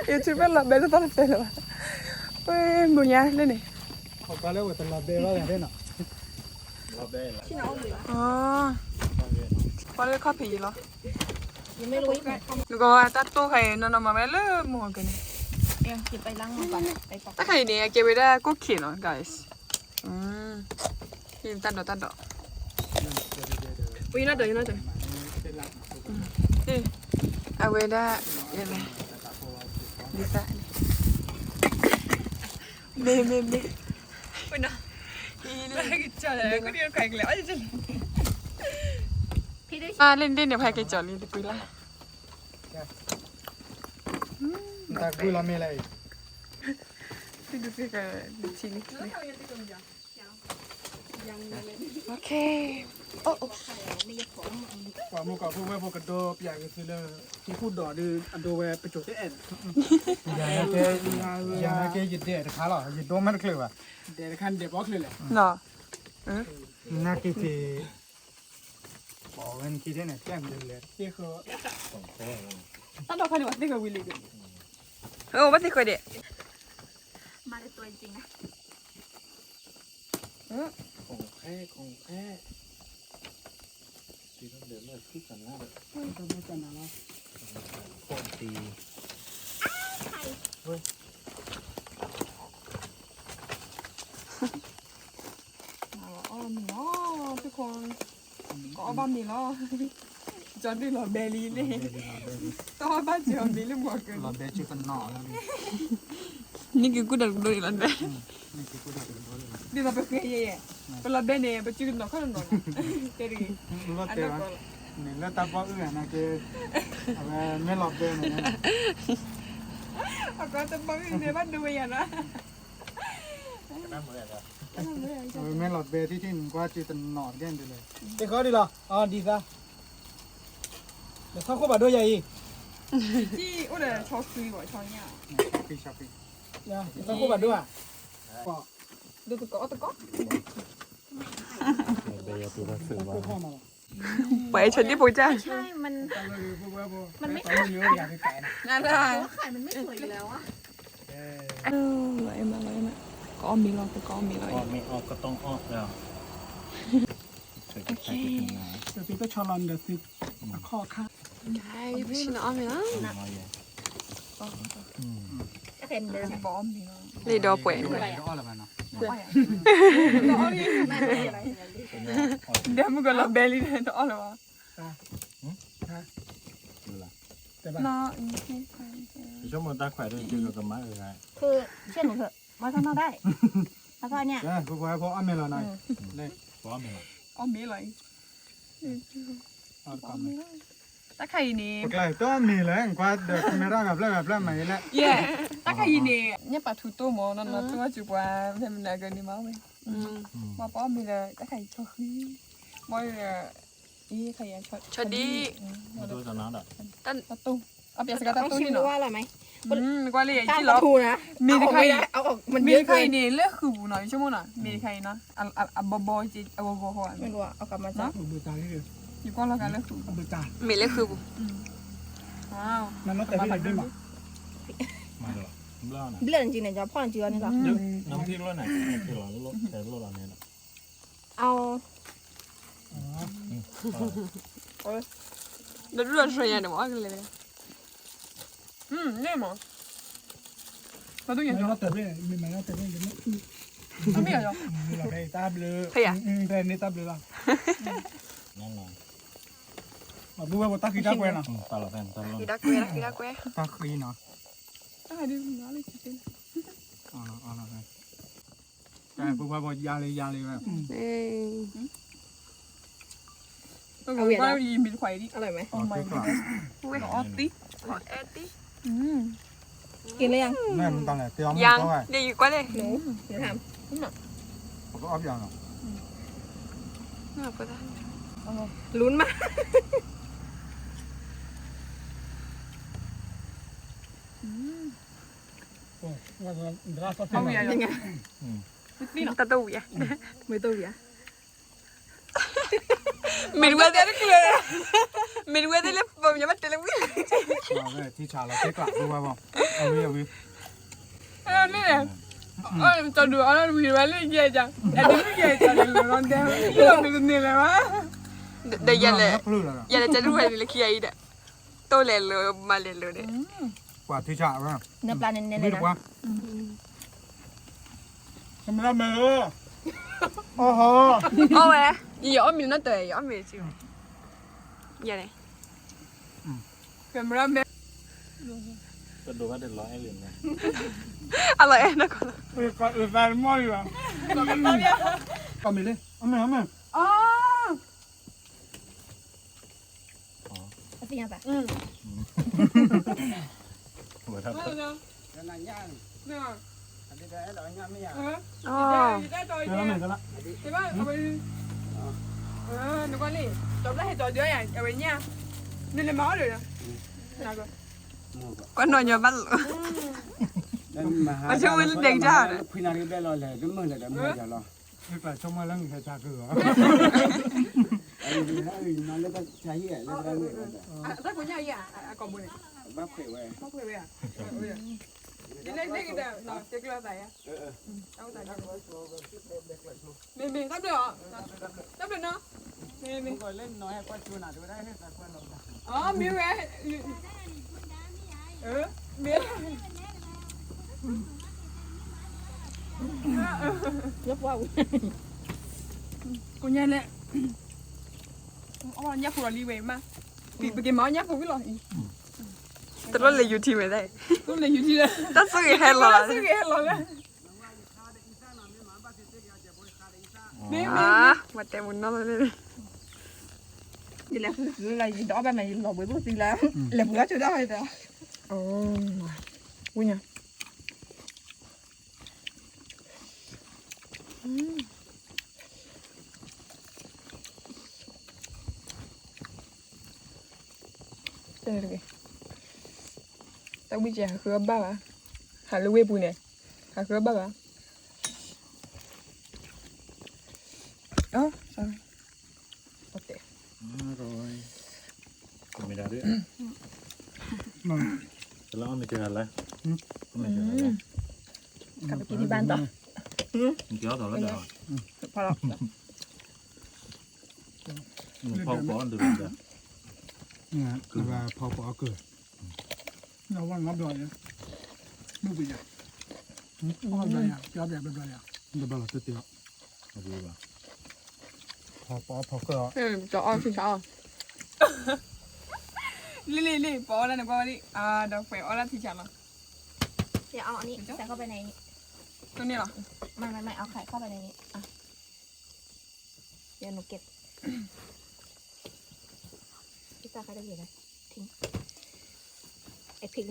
YouTube လီၤဘဲလၢသီၣ်တဖဲလၢၤဘၣ်, ပှဲၤမိၢ်ညါလၢန့ၣ်, ပှၤလၢခီၣ်ဖံးယံၤလီၤ, နကတၢ်တိၢ်ခါအံၤ နီၢ်နီၢ်မၤဝဲလၢမိၢ်ကန့ၣ်, တၢ်ခါအံၤန့ၣ် အကဲဝဲဒၣ်ကိၣ်ခ့နီၤ guys, တၢ်ဒိးတၢ်ဒိး, အဝဲဒၣ်, ဒ်သၣ်န့ၣ်, မ့ၢ်မ့ၢ်မ့ၢ်, လၢန့ၣ်ဒ်န့ၣ် ဖဲက့ၤကၠီၤလံတကွံလၢ်, တၢ်ကွံလီၤမ့ၢ်လၢအံၤ, တထံၣ်န့ၣ်, ပှၤမုၢ်ကီၢ်ဖိဝဲၢ်ဖိကဒိပျးက့ၤသုလၢ ဟံၣ်ဃူဒီးဒုး အဒိဝဲပစိၤတအဲၣ်, ယၤနာ်က့ ယဒဲးတခါလီၤ ယဒိမ့ၢ်တချုးဘၣ်, ဒဲးတခါဒဲးဘီချၢလဲၣ်, နာ်က့ၤက့ၤ ပဝဲနခံထဲန့ၣ် ကဲမလဲၣ် သ့ၣ်ဃၢ တၢ်ဒီခါန့ၣ် ပှၤသ့ၣ်ဃၢဝံၤလံဒီး အိၣ်ဘၣ်သ့ၣ်ဃၢဒံး မၤတတွဲကျိၣ်နၤ ခုၣ်ခဲ ခုၣ်ခဲ အီၣ်မ့ၤလီၤ တခီ ကအီၣ်ဘၣ်မ့ၤလီၤ ကၠီဒုၣ်လီၤဘဲလံန့ၣ် တအီၣ်ဘၣ်စၢၤအီၤမ့ၤလၢမီၤကၢၤ လီၤဘဲကၠူတနီၤလီၤ နံၣ်က့ၤကူၣ်တၢ်တဘျီန့ၣ်လီၤဘဲ ဒ်သိးပဃဲယဲယဲ ပလီၤဘဲန့ၣ် ပကၠူတနီၤခီၣ်တနီၤလီၤ တဲတဂ့ၤ လီၤတဲာ်ဘၣ် န့ၣ်လၢတၢ်ပီၣ်အုၣ်န့ၣ်က့ အဝဲမ့ၢ်လီၤဘဲန့ၣ် အကီတဘီၣ်အုၣ်န့ၣ်ဘၣ်ဒိဝဲယၤနီၤ အဝဲမ့ၢ်လီၤဘဲထံထံၣ်န့ၣ် ကွၢ်ကၠူတနီၤတကဲန့ၣ်ဒ်လဲၣ် တခီဒ်လီၤ အီၤဒ်သး ဒီးဆီခိၣ်ဘၣ်ဒိယၤအံၤ အိၣ်ဒီးဆီဃံဘၣ်ဆီညၣ် ဆီဃံ ဆီဃံ ဆီခိၣ်ဘၣ်ဒိဧါ ဒိတကီတကီ ပှၤအဲၣ်ဆၢဒ့ၣ်ဖိကၢ် ใช่ มัน มันไม่ขาย นั่นแหละ เพราะว่าไข่มันไม่สวยอยู่แล้วอะ เออ เออ เออ เออ เออ ก็อ้อมมีรอบ ก็อ้อมมีรอบ ก็อ้อมมีออก ก็ต้องออกแล้ว โอเค เดี๋ยวพี่ก็ชอลอน เดี๋ยวซื้อข้อข้าง ไง พี่ชินอ้อมมีรอบ လ့ၣ်ဒီးပှဲၤ ဒီးမုၢ်ကလီၤဘဲလံ တအီၣ်လၢၤဘၣ် မ့ၢ်တၢ်ခွဲးဒ်ကမၤအဂၤ คือเชื่อหนูเถอะว่าข้างนอกได้ แล้วก็เนี่ย ဖိဖိဖိအီၣ်မ့ၤလီၤနီၤ အီၣ်မ့ၤလီၤ တၢ်ခါအံၤန့ၣ် ပကျဲတၢ်မ့ၤလၢ ကွၢ်ဒီး camera ဂၤဖျၢၣ်ဂၤဖျၢၣ်မၤအံၤလဲၣ် ယဲ တၢ်ခါအံၤန့ၣ် ညၣ်ပာ်ထူတိၢ်မး နီၢ်နီၢ်တိၢ်ကၠူပှၤ ဖဲမနၤကန့ၣ်မၤဝဲ မ့ၢ်ပအီၣ်မ့ၤဒီး တၢ်ခါအံၤဆီဃံ မ့ၢ် အံၤခါအံၤ ဆီဒံ တၢ်တိၢ် အပျဲစကားတၢ်တိၢ်န့ၣ်နီၤ ကွၢ်လၢယကံလီၤ မ့ၢ်တခါအံၤ မ့ၢ်တခါအံၤန့ၣ် လၢဃုာ်ပူၤနီၤ ယဆိကမိၣ်နီၤ မ့ၢ်တခါအံၤနီၤ အဘီဘီ အဂီၤဂီၤဃီ ယကွၢ်လီၤကလၢဃုာ်ပူၤ မ့ၢ်လၢဃုာ်ပူၤ ဘျၢၣ်န့ၣ်ကံန့ၣ် ယဖီၣ်န့ၣ်ကံအီၤန့ၣ်လီၤ အ ဒီးဒူၣ်ဒီးတြဲၤညါန့ၣ်မ့ၢ်အီၣ်ကလဲၤလဲၤ မ့ၢ်မ့ၢ်မ့ၢ်မ့ၢ် မ့ၢ်မ့ၢ်မ့ၢ် တၢ်ဘျုး ဖဲယၤ တၢ်န့ၣ်တၢ်ဘျုးလီၤ အဘူဝဲပတၢ်ဃံတၢ်ကွဲနီၤ တၢ်ဃံတၢ်ကွဲ တၢ်ဃံနီၤ တၢ်ဘူဝဲပယါလံယါလံဝဲ အဝဲယမ့ၢ်တခွါအံၤဒ် အဝဲမ့ၢ် ဝဲအီသံး အီအဲသံး กินหรือยัง ยัง เดี๋ยวอยู่ก่อนเลย หนู เดี๋ยวทำ ลุ้นมาก ยังไง တၢ်တဝံၤ မ့ၢ်တဝံၤ မ့ၢ်ဝဲသ့ၣ်လၢကျၢၤ မ့ၢ်ဝဲသ့ၣ်လၢပှၤကညီဘၣ်တဲလၢဝံၤ ထံဆးလီၤ ကဲကျး ဘိဘၣ်ဘၣ် အဝံၤအဝံၤ အဲန့ၣ် အတဒူၣ်အီၣ်ဝံၤဝဲလၢယဲၢ်ကၢ အဒုးယဲၢ်ကၢလီၤဒဲး လီၤဒုးတန့ၢ်လၢၤဘၣ် ဒီးယၤလဲၣ် ယၤလဲၣ် ကၢဒုၣ်ဝဲန့ၣ်လၢခံဂၤအံၤဒီး တိၢ်လဲၤလၢမၤလဲၤလၢၤန့ၣ် ပှၤထံဆးအဝဲ နပျၢ်န့ၣ်နဲလဲၣ် မ့ၢ်တပှၢ် မ့ၢ်လၢမဲာ်လၢ အီၣ်ဟီ အီၣ်ဝဲ ယအီၣ်မ့ၤနီၢ်တၢ် ယအီၣ်မ့ၤစံးဝဲ ယၤန့ၣ် ကဲမရမဲ ကဒိဘၣ်တလီၤအဲၣ်လံန့ၣ် အလီၤအဲၣ်နီၢ်ကီၢ်လီၤ ကီၢ်မ့ၤလၢ အီၣ်မ့ၤ အီၣ်မ့ၤ အီ အသ့ၣ်ညါသး ဝဲဒၣ် နကွၢ်လံ ကီဘျၢဟဲကီဒၢယၤ အဝဲညၣ် နလဲၤမၤအီၣ်ဒီး ကွၢ်နီၢ်ညီဘၣ်လီၤ အဆိဝဲလၢဒဲကတၢ်ဒီး ဖုနၤဒ်ဘဲလီၤလဲၤ တမုာ်လဲၤဒီးမုာ်ယၤလီၤ မ့ၢ်ပာ်ဆိကမိၣ်လၢနဟဲဆါက့ၤလီၤ. အတၢ်ကိးညါအံၤ အကိာ်ဘိန့ၣ် ဘၣ်ခွဲးဝဲ ဘၣ်ခွဲးဝဲဧါ. ယလဲၤကဒီး တဲကျၢၤသးယါ မ့မ့ၢ် တၢ်ဘျုးအီၤ တၢ်ဘျုးနီၤ မ့မ့ၢ် အမ့ၢ်ဝဲ မ့ၢ် ကိးညါလဲၣ် အီၣ်ညၣ်ဖိလီၤလံဝဲမး ပက့ၤမၤအီၣ်ညၣ်ဖိဝံၤလီၤအံၤ တလိၣ်လဲၤယူၤထံဝဲဒၣ် တလိၣ်လဲၤယူၤထံလၢ တၢ်ဆိၣ်ဂ့ၤဟဲလီၤ တၢ်ဆိၣ်ဂ့ၤဟဲလီၤလၢ မ့ၢ် မ့ၢ် မ့ၢ် ဝဲတဲမူနီၢ်လၢ ယလဲၤဃုလၢယဒီးဘၣ်မး ယလီၤဘှံးဘိၣ်သံလၢ လဲၤပှ့ၤအီၣ်ဆိဒၣ်ဝဲဒီး ဝံၤညါ တဲတဂ့ၤ တၢ်ဝံၣ်ကဲဟးဃုအီၣ်ဘၣ်ဘၣ် ဟးလၢဝ့ၢ်ပူၤန့ၣ် ဟးဃုအီၣ်ဘၣ်ဘၣ် အိ sorry တဲ မ့ၢ်ဒၣ်ဒ် တလၢအီၣ်မ့ၢ်ကဲဂၤလဲၣ် အီၣ်မ့ၢ်ကဲဂၤလဲၣ် ကပကံဒံးဘၣ်တီ ကဲအီၣ်တီလီၤ ဖီလီၤ ဖီပီအီၣ်ဒုး ဖီပီအီၣ်ကၢၢ် နဝဲငါဘျီယဲ မုၢ်ပယီၤ အီၣ်ဘျီယဲ ပျီဘျီဘျီယဲ တဘျီလီၤတသ့အီၤ ဖီပီအီၣ်ဖီကၢၢ်အီၣ် တအီၣ်ဆံဆါအီၣ် လံလံလံ ပအီၣ်ဒၣ်နကွၢ်ဝဲလံ အဒီးပှဲၤအီၣ်ဒၣ်ထံဆါလီၤ 要熬你，再后边那一，对面了。慢慢慢，熬开，后边那一啊。要弄给。你打开这里来，停。哎，停。 အ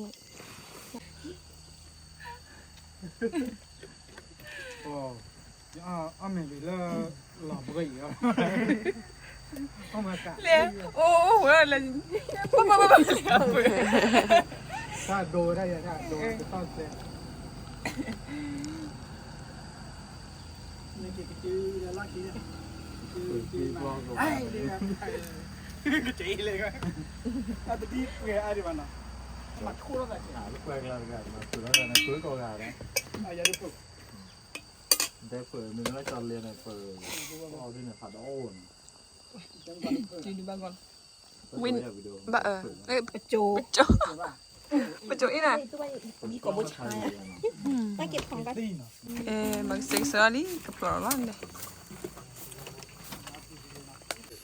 ီၣ်မ့ၢ်လံလၢ လီၤဘှံးအံၤ အီၣ်မၤကး လဲၤ အိၣ်အိၣ်ဝဲလဲၤ ပပပပလဲၤ တၢ်ဒိဝဲဒၣ်ယၤ တၢ်ဒိဝဲတၢ်ကျဲ နကကလီကလီ ကကလီ အတဒံကွဲအါဒံးဘၣ်နီၤ မၤထိၣ်လီၤသးက့ၤ ကွဲကလီတဂၤ မၤထိၣ်လီၤသးန့ၣ် ကွဲကီၢ်ဂၤန့ၣ် အယၤဒ်ဖိ ဒဲဖၢမ့ၢ်လၢကၠီလ့န့ၣ် ဖၢအီၣ်ဒ်န့ၣ် ဖးဒိၣ်န့ၣ် ဝံ ဘၣ်အၢ ပကၠိ ပကၠိ ပကၠိအံၤန့ၣ် မၤကစဲးကစၢ်လံ ကဖျိးလီၤန့ၣ်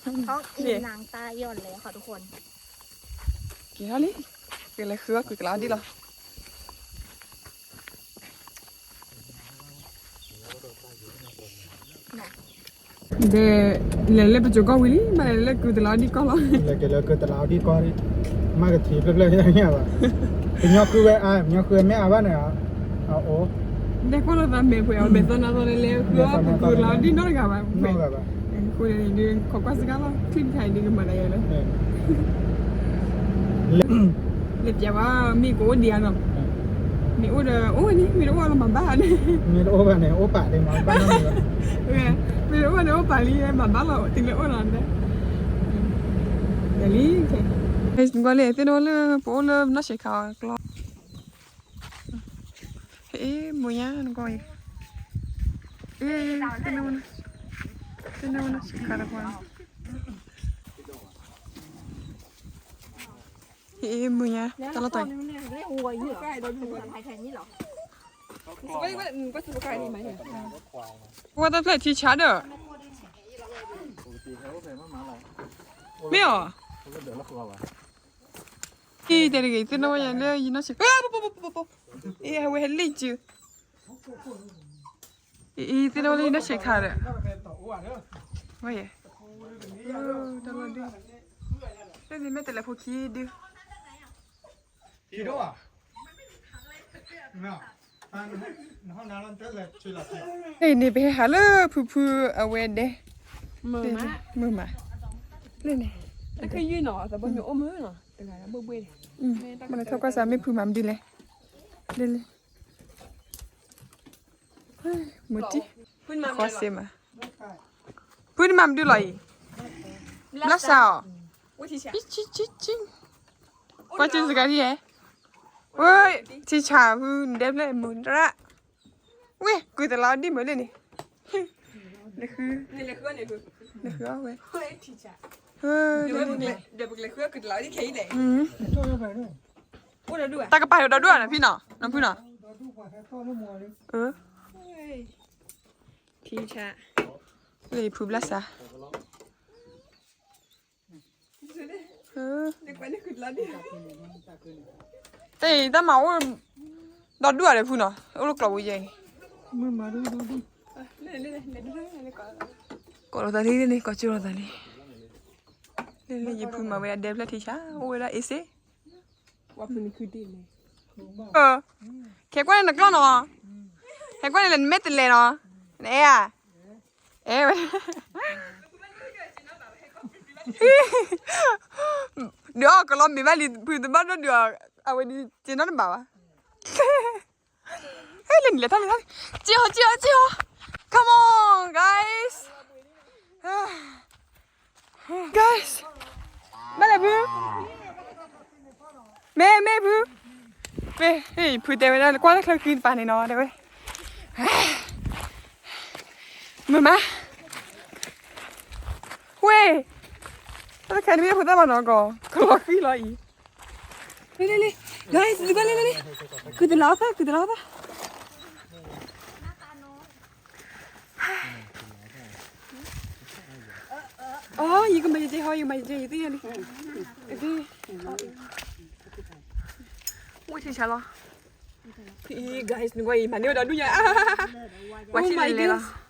ท้องอิ่มหนังตาย่อนเลยค่ะทุกคน က့ၤထီၣ်လံ ကလဲၤဃုအီၣ်ကွံာ်ကလးဒ်လီၤ ဒီး လဲၤလၢပကၠိကီၢ်ဝံၤလံ မ့ၢ်လဲၤလၢကုတလီၤဒ်ကီၢ်လီၤ လဲၤက့ၤလၢကုတလီၤဒ်ကီၢ်လံ မ့ၢ်ကထံၣ်ဖျၢၣ်ဖျၢၣ်ညါဘၣ် ကညီဃုဝဲအါ ကညီဃုဝဲမ့ၢ်အါဘၣ်န့ၣ် အအိၣ် ဒဲကွၢ်လီၤသးမဲာ်ပှဲၤအီၤ မဲာ်သီနၤသီန့ၣ် လဲၤဃုအီၣ်ပကုတလီၤဒ်နီတဂၤဘၣ် နီတဂၤဘၣ် အဃိန့ၣ် ဒုးခိးကွၢ်စ့ၢ်ကီးလီၤ ချံၣ်တခါအံၤဒုးကမၤဒၣ်ယဲလၢ လဲၤပျဲဝဲ မ့ၢ်ကအိၣ်ဒံးဧါနီၤ မ့ၢ်အိၣ်ဒီး အိၣ်ဝဲန့ၣ် မ့ၢ်တအိၣ်လီၤမၤဘၣ်န့ၣ် မ့ၢ်တအိၣ်ဘၣ်န့ၣ် အိၣ်ပာ်ဒံးမၤဘၣ်နီတမံၤဘၣ် မ့ၢ်တအိၣ်န့ၣ် အိၣ်ပာ်လံ မၤဘၣ်လီၤ တုၤလၢအိၣ်လီၤ ယၤလံ နကွၢ်လံ သ့ၣ်နီၣ်လၢ ပအိၣ်လၢနီၢ်ဆံးခါအကျီ ဟ့ၣ် မုၢ်ညါ နကွၢ်အံၤ ဟ့ၣ် သ့ၣ်နီၣ် သ့ၣ်နီၣ်နီၢ်ဆံးခါတကွၢ် ဟ့ၣ် မုၢ်ညါ တၢ်လီၢ်တၢ် ဝဲတၢ်ဖျဲၣ်ထံဆါဒီး မ့ၢ်အီၤ အံၤ တဲတဂ့ၤ သ့ၣ်နီၣ်ဝဲယၤလၢယနီၢ်ဆံး အ့ အဝဲဟဲလံၣ်စု အံၤ သ့ၣ်နီၣ်လၢယနီၢ်ဆံးခါဒီး ဝဲယဲ တၢ်လီၢ်ဒု လၢန့ၣ်မ့ၢ်တလဲၤဖိခံဒု အံၤန့ၣ် ပဟဲဟးလၢဖုဖုအဝဲဒဲ မုာ်မး လၢန့ၣ် တၢ်ခ့ယုၢ်နီၤ သဘီမ့ၢ်အိၣ်မုာ်နီၤ တဂၤဘိၣ်ဘှ့ၣ် မ့ၢ်ထီၣ်ကွၢ်စးမ့ၢ်ဖုမၤမနုၤလဲၣ် လၢလၢ မုာ်တံၢ် ဃီစ့မး ဖုန့ၣ်မၤမနုၤလီၤအံၤ, လၢစးအီၤ, ကွၢ်စ့စကၤဒ်ယဲ, ဝဲ, ထံဆးဖုနဒဲဖျၢၣ်မုၢ်တရၣ်, ဝဲ, ကုၢ်တလီၤဒ်မုၢ်လၢန့ၣ်, နဃုအီၤဝဲ, တၢ်ကပၤဒီးဒူၣ်အီၤနီၤဖံနီၤ, နီၤဖုနီၤ, ထံဆး, လၢဖုဘျၣ်စး တၢ်မၤအိၣ်, ဒီဒူၣ်အီၤဒီးဖုနီၤ, အိၣ်လၢကျီၤပူၤယဲအံၤ, ကိးလိာ်သးလံန့ၣ်, ကိးကၠိလိာ်သးလံ, လၢယဖုမၤဝဲဒၣ်ဒဲဖျၢၣ်ထံဆး, အိၣ်ဝဲဒၣ်အ့စ့, ခဲကွၢ်န့ၣ်နကျီၢ်နီၤ, ခဲကွၢ်န့ၣ်လဲၤနမဲာ်တလဲၤနီၤ, နအဲၣ်ဧါ, အဲၣ်ဝဲ ဒုးအီၣ်ကလီမ့ၢ်ဘၣ်လံ ဖုတဘၣ်နီၢ်ဒုးအီၣ်, အဝဲဒၣ်စ့နီတဘၣ်ဘၣ်, ဟဲလၢနံၤလဲၤထီၣ်လဲၤထီၣ်, စ့ဟီစ့ဟီစ့ဟီ, come on guys, guys, ဘၣ်လဲၣ်ဖု, မ့ၢ်မ့ၢ်ဖု, မ့ၢ်, ဖုတဲဝဲဒၣ် ကွၢ်လၢချၢဃံတပၤန့ၣ်နီၤ တဲဝဲ, မုာ်မး, ဝ့ၢ်, တၢ်တခါန့ၣ်မ့ၢ်ဖိသၣ်မၤနီၤကီး ကလီၤဃံလီၤအံၤ, လံလံလံ, guys လံလံလံ, ကုၢ်တလီၤသၣ် ကုၢ်တလီၤသၣ်, အိ ယကမၤယကဟီ ယကမၤယကဟီ ယသ့ၣ်ညါလံ, ဝ့ၢ်ထံဆးလီၤ, guys နကွၢ်အံၤ မၤန့ၢ်ဝဲဒီဒူၣ်ညါ, ဝဲထံလဲၤလဲၤလီၤ,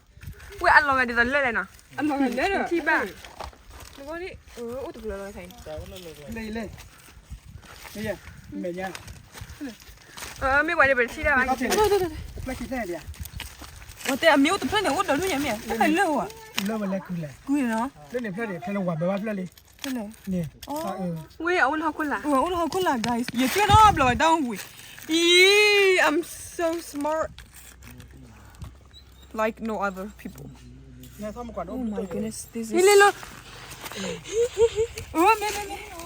ဝ့ၢ်အလီၤဂာ်ဒ်သိးလၢလဲၣ်နီၤ, အလီၤဂာ်လၢထံဘၣ်, နကွၢ်ဒ်, အိၣ်တဖျၢၣ်လီၤ, မ့ၢ်ပှၤန့ၣ်ပထံၣ်တၢ်ဘၣ်, ဝဲတဲအမ့ၢ်အိၣ်တဖျၢၣ်န့ၣ် အိၣ်ဒီဒူၣ်ညါမ့ၢ်, တခါလၢဝဲ, ကုၢ်နီၤ, ဝ့ၢ်အအိၣ်လၢဟီၣ်ခိၣ်လာ်, ဝ့ၢ်အအိၣ်လၢဟီၣ်ခိၣ်လာ်, ယထံၣ်နီတဘျီဝဲတၢ်အိၣ်ဝံၤ, အံၤ, I'm so smart, like no other people, oh my goodness, this is, ဝ့ၢ်ထံနီၤ,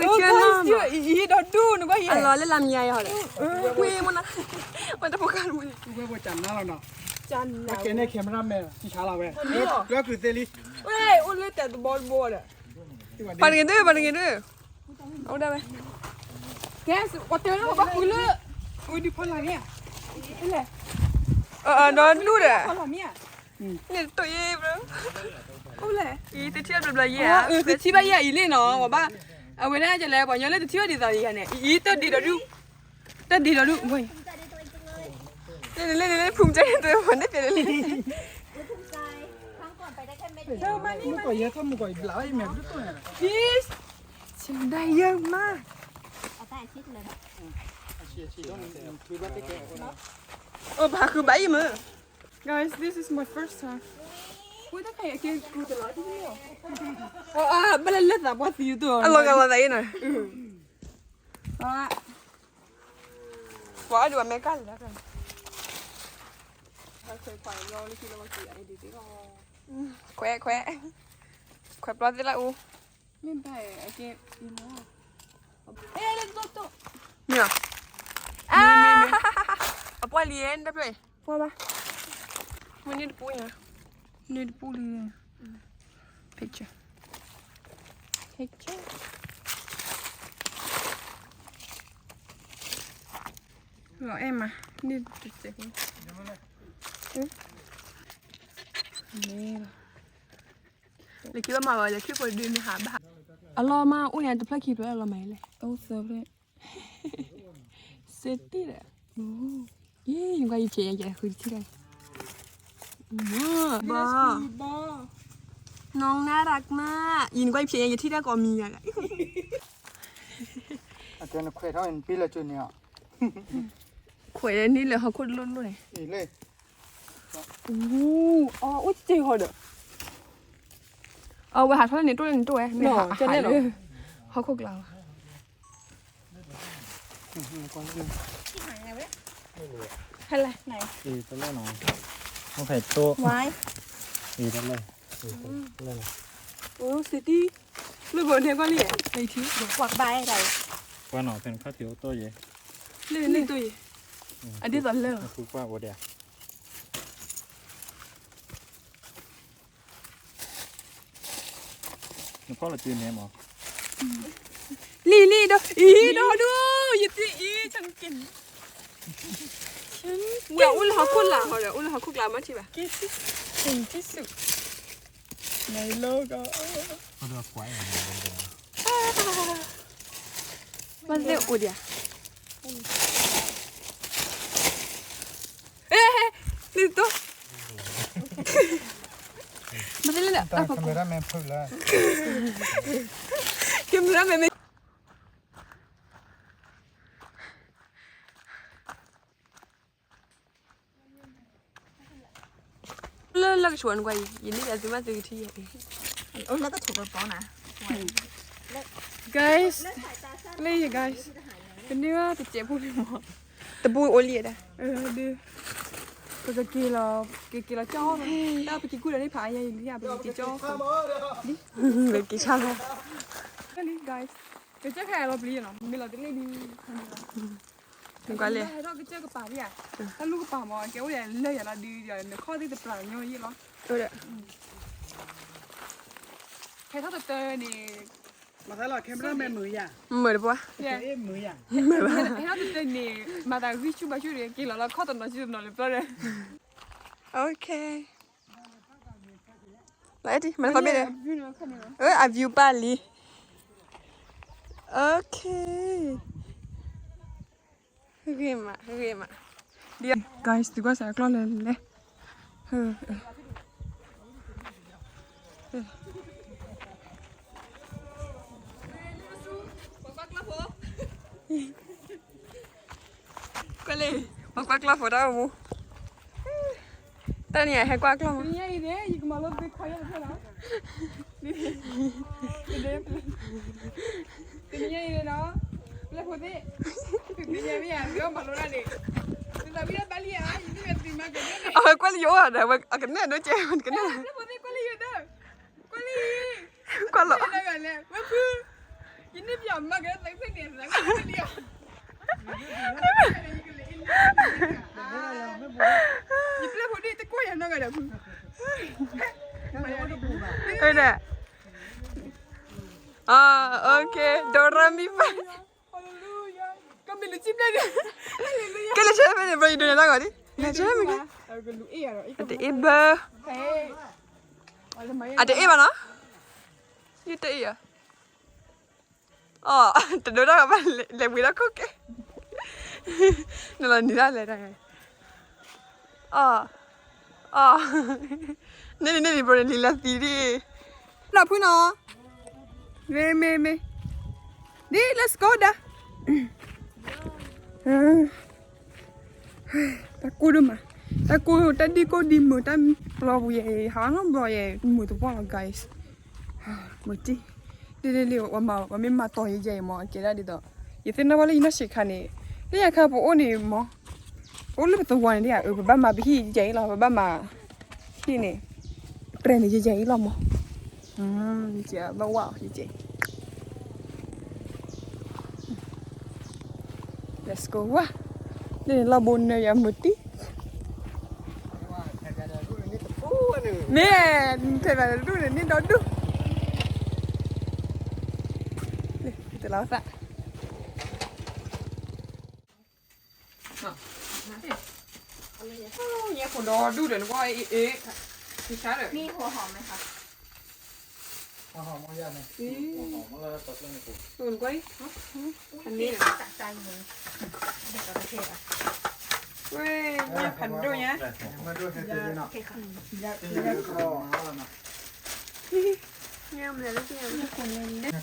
အံၤဒီဒူၣ်နကွၢ်အံၤ, အလီၤလၢလၢမံၤယၤဟီလဲၣ်, ဝ့ၢ်မနၤ, ဝဲတဖိကါမနၤ, ဝဲကဲန့ၣ် camera man ထံဆးလီၤဝဲ, ဝဲကုၢ်သ့လံ, ဝ့ၢ်အိၣ်လၢတၢ်တဘီတဘီဒီး ပှၤတဂ့ၤဒၢ ပှၤတဂ့ၤဒၢ, အိၣ်ဒၣ်ဝဲ, ကဲ, ပှၤတဲလၢပှၤဘၣ်ဃုလၢ, အိၣ်ဒံးဖီလာ်မ့ၢ်ဧါ, ဒီဒူၣ်ဒီး, ဖီလာ်မ့ၢ်ဧါ, န့ၣ်တတိၢ်ယဲ, အိၣ်လဲၣ်, အံၤတထံၣ်ဘျီဘျီယဲဧါ, တထံၣ်ဘၣ်ယဲအံၤလံနီၤ, ပှၤဘၣ်, အဝဲဒၣ်ကလဲၤပှၤညီလၢတထံၣ်ဘၣ်ဒ်သိးယဲန့ၣ်, အံၤတဒံးဒီဒူၣ်, တဒံးဒီဒူၣ်, လ့လ့လ့လ့ ဖုမတၤန့ၣ်တဝဲန့ၣ်ပျဲလ့လ့, မုၢ်ကီၢ်ယဲထီၣ်မုၢ်ကီၢ်ယဘျးအံၤမဲာ်ဘျုးတိၢ်န့ၣ်, စံဒၣ်ယဲမး, အိၣ်ဘၣ်ဃုဘၣ်အံၤမး, guys, this is my first time, ဝဲတခါအကဲကူတလီၤ, ဘၣ်လၢလၢသးပှၢ်သံတအိၣ်, အလီၤဂာ်လီၤသးအံၤနီၤ, ပှၤအဒိးအမဲကၢ်လၢ, ခွဲးခွဲး, ခွဲးပျီသ့လၢအူ, မ့ၢ်ဘၣ်, မ့ၢ်, အပှၢ်လံ, တဖျၢၣ်, ပှၢ်ဘၣ်, မ့ၢ်န့ၢ်တပူၤညါ, န့ၢ်တပူၤလံ, picture, picture, လီၤအဲၣ်မး, န့ၢ်တစဲးဖိ, န့ၣ်လီၤ, လၢခံဘၣ်မၤဝဲလၢခံဖိဒုးမ့ၢ်ဟးဘၣ်, အလီၢ်မး အိၣ်ညါတဖျၢၣ်ခံဖျၢၣ်လီၤမးလဲၣ်, အိၣ်သၢဖျၢၣ်, စ့တံၢ်ဒီး, ယံၤ နကွၢ်ယဖျဲးညါယဲဃုတထံၣ်တၢ်, ဘီ, น้องน่ารักมาก, ယံၤ နကွၢ်ယဖျဲးညါယထံၣ်တၢ်ကိးမံၤယၤ, အကဲနခွဲးထီၣ်နပ့ၢ်လၢကၠိန့ၣ်အီၤ, ခွဲးန့ၢ်လၢဟီၣ်ခိၣ်တလိၣ်လိၣ်န့ၣ်, အူ, အအိၣ်စ့ၢ်ကီးဒီး, အဝဲဟးထီၣ်လၢန့ၣ်တိၢ်လၢန့ၣ်တိၢ်ဝဲ, မ့ၢ်ဟးလၢဟီၣ်ခိၣ်ကျါလီၤ, ဟဲလဲၣ်, တလၢနီၤ, အိၣ်ဖဲတိၢ်, တလၢ လၢနၤ, အိၣ်စတံ, လၢဘိန့ၣ်ကွၢ်လံ, လၢထံ, ကွၢ်ဘၣ်ဒၣ်, ကွၢ်နီၤ ဖဲနခါထံၣ်အိၣ်တီၢ်ယဲ, လၢနလၢတိၢ်ယဲ, အဒ်သိးလၢ, နဖုကွၢ်အိၣ်ဒံးဧါ နဖီၣ်လီၤစုန့ၣ်မး, လံလံဒီး အံၤဒီးဒိၣ် ယသ့အံၤ ฉันกิน အိၣ်လၢဟီၣ်ခိၣ်လာ်ဟီဒီး အိၣ်လၢဟီၣ်ခိၣ်ကျါမ့ၢ်ထံၣ်ဘၣ်, က့ၤဆံဆူၣ်, နလီၤကီး, ဘၣ်သ့ၣ်အိၣ်ဒံးဧါ, လံတိၢ်, ဘၣ်သ့ၣ်လၢ camera man ဖုလၢ camera man မ့ၢ် လၢလၢကဆှီနကွၢ်အံၤ ယန့ၢ်ယသုမ့ၢ်သုကထံၣ်ယၤအံၤ, အိၣ်လၢကထိးပပီနၤ, guys, လၢယ guys, ကန့ၢ်ဘၣ်တစဲးဖိန့ၣ်မး, တပူၤအိၣ်လံဒၣ်, ဒ်, ပကက့ၤလီၤ, ကက့ၤလီၤကၠီ, တၢ်ပက့ၤကူၣ်ဒီးန့ၣ်ဖးအါယၤအံၤလံ ပကက့ၤကၠီ, ပက့ၤဆါလီၤ, guys, ကစၢၢ်ခါအလီၤပျံၤနီၤ မ့ၢ်လီၤတန့ၢ်ဒုး နကွၢ်လဲၣ်, ဟဲထီၣ်ကစၢၢ်ကပၤဒံးဧါ, တၢ်လူၢ်ကပၤမ့ၢ် ကဲအိၣ်ယၤလၢယၤလီၤဒုးဒီး နခီၣ်သ့ၣ်တပျၢ်ညီယံၣ်လီၤ, ဟဲထီၣ်တတၢန့ၣ်, မုာ်တပှၢ်, ဟဲထီၣ်တတၢန့ၣ် မၤသးဂံၢ်ဆူၣ်ဘၣ်ဆူၣ်ဒီး က့ၤလီၤလီၤခီၣ်တနီၤဆူၣ်ဒီး က့ၤလီၤလီၤပျီဒီး, okay, လၢအဲၣ်တံၢ် မၤလၢခီဘ့ၣ်ဒီး, အ view ပၢ်လံ, okay, ဂ့ၤမး ဂ့ၤမး, guys သုကွၢ်စးကျီၢ်လဲၤလဲၤ, ကွၢ်လံ, ပကွၢ်ကျီၢ်ဖိတၢ်အိၣ်မူ, တၢ်န့ၣ်ဟဲကွၢ်ကျီၢ်မး, တနံၤညါအံၤနီၤ, ပျဲၢ်ဖိသ့ၣ်, တနံၤညါမ့ၢ်ယၤ မ့ၢ်အီၣ်မၤလိတၢ်န့ၣ်, အဝဲကွၢ်လၢယအိၣ်ဒီး အကနဲၣ်ဒိကဲ, ကနဲၣ်, ကွၢ်လီၤ, ယပျဲၢ်ဖိသ့ၣ်တကွၢ်ယၤနီတဂၤဒီးဖု, အဝဲဒၣ်, အ okay, ဒိၣ်ရၣ်မံပၢ်, ကဲလဲၤဆဲဖဲန့ၣ် ဘျီယဒိးန့ၢ်တၢ်ဂီၤဒ်, လဲၤဆဲဖဲန့ၣ်, အတအ့ၣ်ဘၢ, အတအ့ၣ်ဘၣ်နီၤ, ယတအ့ၣ်ဧါ, အီ, တဒိးတၢ်ဂီၤဘၣ် လဲၤဝံၤဒီးခိၣ်ကဲ, နလီၤနံၤတၢ်လဲၤတၢ်, အီ, အီ, န့ၣ်န့ၣ်န့ၣ် ဘိန့ၣ်လံလၢသံဒ်, နီၢ်ဖုနီၤ, မ့ၢ်မ့ၢ်မ့ၢ်, ဒ် let's go ဒီး တၢ်ကိၢ်ဒိၣ်မး, တၢ်ကိၢ်တၢ်ဒံကိၢ်ဒံမုာ် တၢ်ပျီပူၤယဲအံၤ ဟးနီတဘျီယဲအံၤ မုာ်သပှၢ်လီၤ guys, မုာ်တံၢ်, လံလံလံ ပမၤ ပမ့ၢ်မၤတီၤယဲယဲအံၤမး အကဲဒၣ်ဒ်သိး ယသ့ၣ်နီၣ်ဘၣ်လၢယနီၢ်ဆံးခါန့ၣ် လၢညါခါပအိၣ်န့ၣ်မး ပအိၣ်လၢပသဝီန့ၣ်ဒ်ဧါ ပဘၣ်မၤပဟံၣ်ယဲအံၤလီၤ ပဘၣ်မၤ ဟံၣ်န့ၣ် ပြဲၢ်န့ၣ်ယဲယဲအံၤလီၤမး, ယဲဘၣ်ဝဲယဲ Let's go ဝါ, လၢန့ၣ်လီၢ်ဘိနၢယၤမုာ်တံၢ်, မ့ၢ်, ထဲဘၣ်ဒူၣ်န့ၣ် န့ၢ်ဒီဒူၣ်, တလီၤသး ညဲဖိဒီဒူၣ်ဒီးနကွၢ်အံၤ, အ့ၣ်, မ့ၢ်ဆါဒီး, မ့ၢ်ဟိုဟိုမ့ၢ်ဟါ, ဟိုဟိုမ့ၢ်ယါန့ၣ်, အံၤ, နကွၢ်အံၤ, အန့ၣ်, ဝဲ, ညဲဖးဒိၣ်ညါ, ညဲမလဲၤလၢညဲ, ဝံၤလံဧါ,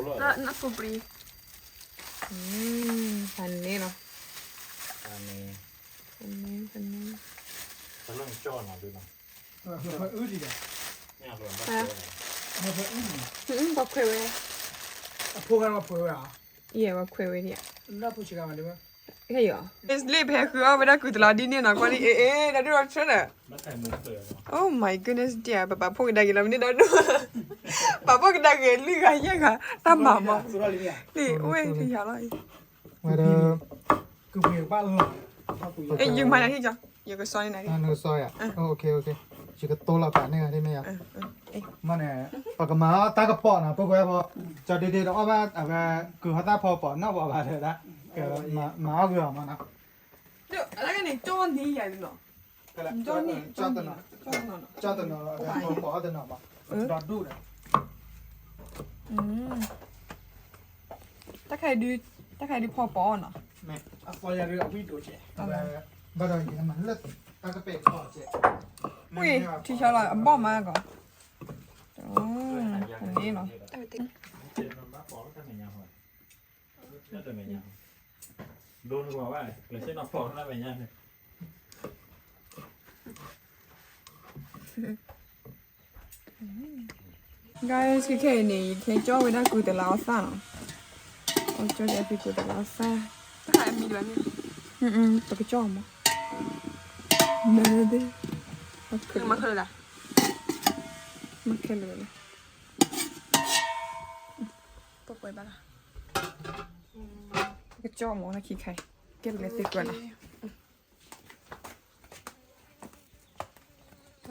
လၢနဖိပြံ ဖးန့ၣ်လီၤ, ဖးန့ၣ်, ဖးန့ၣ်, ပှၤခွဲးဝဲ, ယဲပှၤခွဲးဝဲဒံးဧါ, ခဲအံၤ, လ့ၣ်ဖဲဃုအီၣ်ဝဲဒၣ်ကုၢ်တလးဒ်န့ၣ်နီၤ ကွၢ်လံ အ့ အ့ ဒီးဒိၣ်ထၢဒီး, Oh my goodness dear ပပာ်ဖှိၣ်ကဒါက့ၤလီၤမ့ၢ်န့ၣ်ဒီးဒိၣ်, ပာ်ဖှိၣ်ကဒါက့ၤလွံၢ်ဂၤယဲၢ်ဂၤ တၢ်မၤမီၤ, လံၣ်အိၣ်ဝဲတယၤလီၤအံၤ, ဝဲဒီး ယမၤနၤဟ့ၣ်ကီ, ယကစီန့ၣ်နၤ, နကစီယၤ, ယကတိလီၤပာ်န့ၢ်ဂၤဒ်မ့ၢ်ယၤ, မ့ၢ်န့ၣ်, ပကမၤအီၣ်တၢ်ကပီၤနီၤ ပကွဲးဖီ, ကၠီဒ့ဒ့ဒီးအီၣ်ဘၣ်အဝဲ, ကုၢ်ဟီၣ်တၢ်ဖီပီၤနီၣ်ပီၤဘၣ်ဒီးဒၣ်, မၤအီၣ်ဂ့ၤအီၤမးနီၤ, န့ၣ်ကၠီန့ၣ်ယၤလီၤ, ကၠီတနီၤ, ကၠီတနီၤ, ပီၤတနီၤမး, ဒီးဒိၣ်ဒီး, တၢ်ခါအံၤဒုးဖီပီၤနီၤ, အသီယၤဒုးအဝံၣ်ဒိၣ်ကဲး, ဘၣ်ဒီးယမၤလၢတၢ်ကပဲာ်ဖီကဲး, ဝံၣ် ထံဆါလီၤအဘီၣ်မးကီး, န့ၣ်လီၤ, ဒိၣ်န့ၢ်ဝဲ, လၢဆ့ၣ်နီၤဖီၣ်တၢ်မဲာ်ညါန့ၣ် guys ခဲခဲအံၤန့ၣ် ယကဟဲကၠီဝဲဒၣ်ကုၢ်တလးအီၣ်သၣ်နီၤ, ကၠီဒ်အဖံကုၢ်တလးအီၣ်သၣ်, ပကကၠီမး, နဒ့, မၤခဲလၢာ်, မၤခဲလၢာ်, ပကကၠီမး နခံခါအံၤ, ကဲပလဲၤသ့ကွၢ်လီၤ.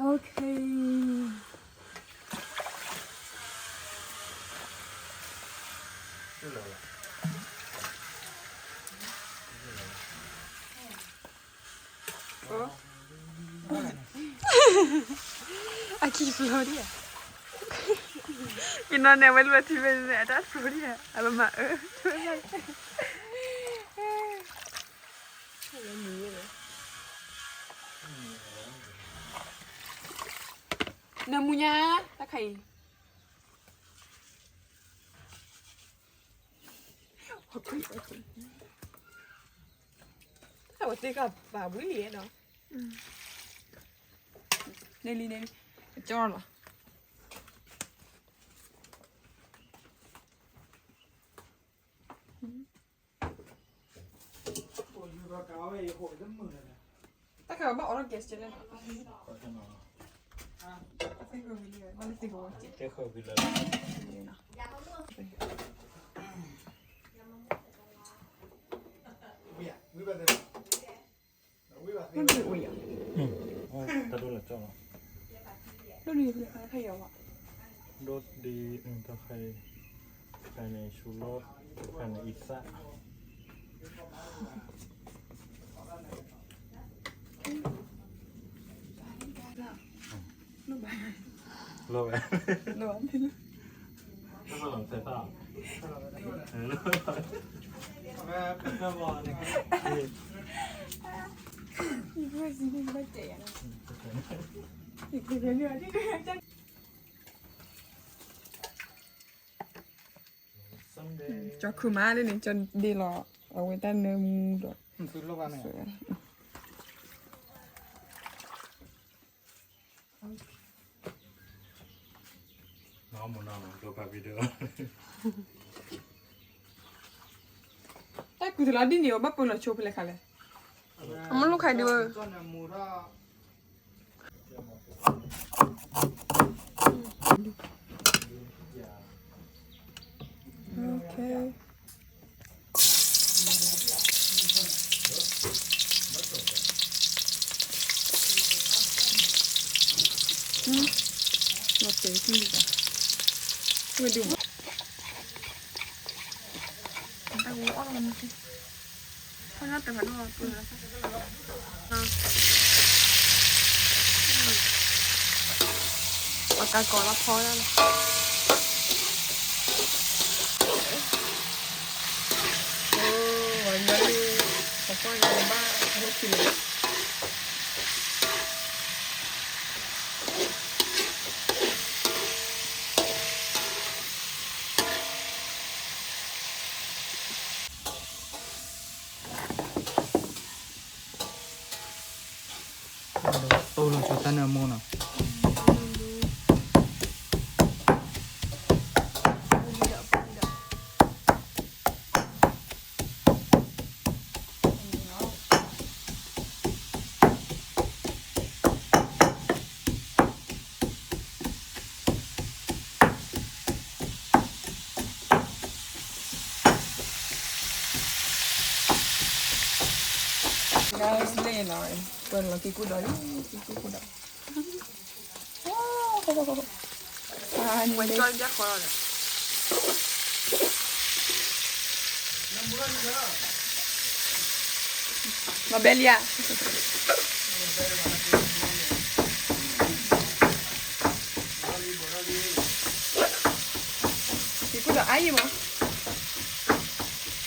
Okay. အခံဖျိဒံးဧါ, ကနီၤန့ၣ် အဝဲလိာ်ထံဝဲန့ၣ် အတၢ်ဖျိဒံးဧါ, အဘၣ်မၤအၢ နမူညါ တၢ်ခါအံၤ တၢ်ဝဲသ့ၣ်ကဘၣ်ဝံၤလံနီၤ, န့ၣ်လံန့ၣ်လံ, ကၠီလီၤ. တၢ်ခါဘၣ်အီၣ်လီၤ gas ကဲလဲၣ်နီၤ, တၢ်သ့ၣ်ဃၢၤဝံၤလံ ဘၣ်လၢသ့ၣ်ဃၢၤဝဲကဲ, ဝံၤဘၣ်သ့ၣ် မ့ၢ်အိၣ်ယၤ, တၢ်ဒိၣ်လၢကၠီလီၤ, ဒိၣ်ဒံး တၢ်ခါအံၤ, တၢ်ခါန့ၣ် ဆူလီၤ, တၢ်ခါန့ၣ် အံသၣ်, လီၤဝဲ, လီၤဝဲ, ကၠီခုၣ်မးလၢန့ၣ် ကၠီဒ့လီၤ အဝဲတၢ်နၢမူဒီး တၢ်ကူၣ်တလီၤဒ်န့ၣ် အဘၣ်ပၢလီၤဆိဖဲလဲၣ်ခါလဲၣ်, အမ့ၢ်လိၣ်ခါဒုး, okay. ပကကိးလီၤဖီဒၣ်လီၤ, ပကီၢ်န့ၣ်ဘၣ်ဟိထံန့ၣ် တိၢ်လီၤဆီတၢ်နၢမူနီၤ. လဲၣ်နီၤ, ပလီၤက့ၤကူၣ်ဒီးလံ, က့ၤကူၣ်ဒီး, ဝဲကၠီလၢဘၣ်ဃီလီၤဒီး, မၤဘဲလံဧါ, က့ၤကူၣ်ဒီးအါယံၤမး,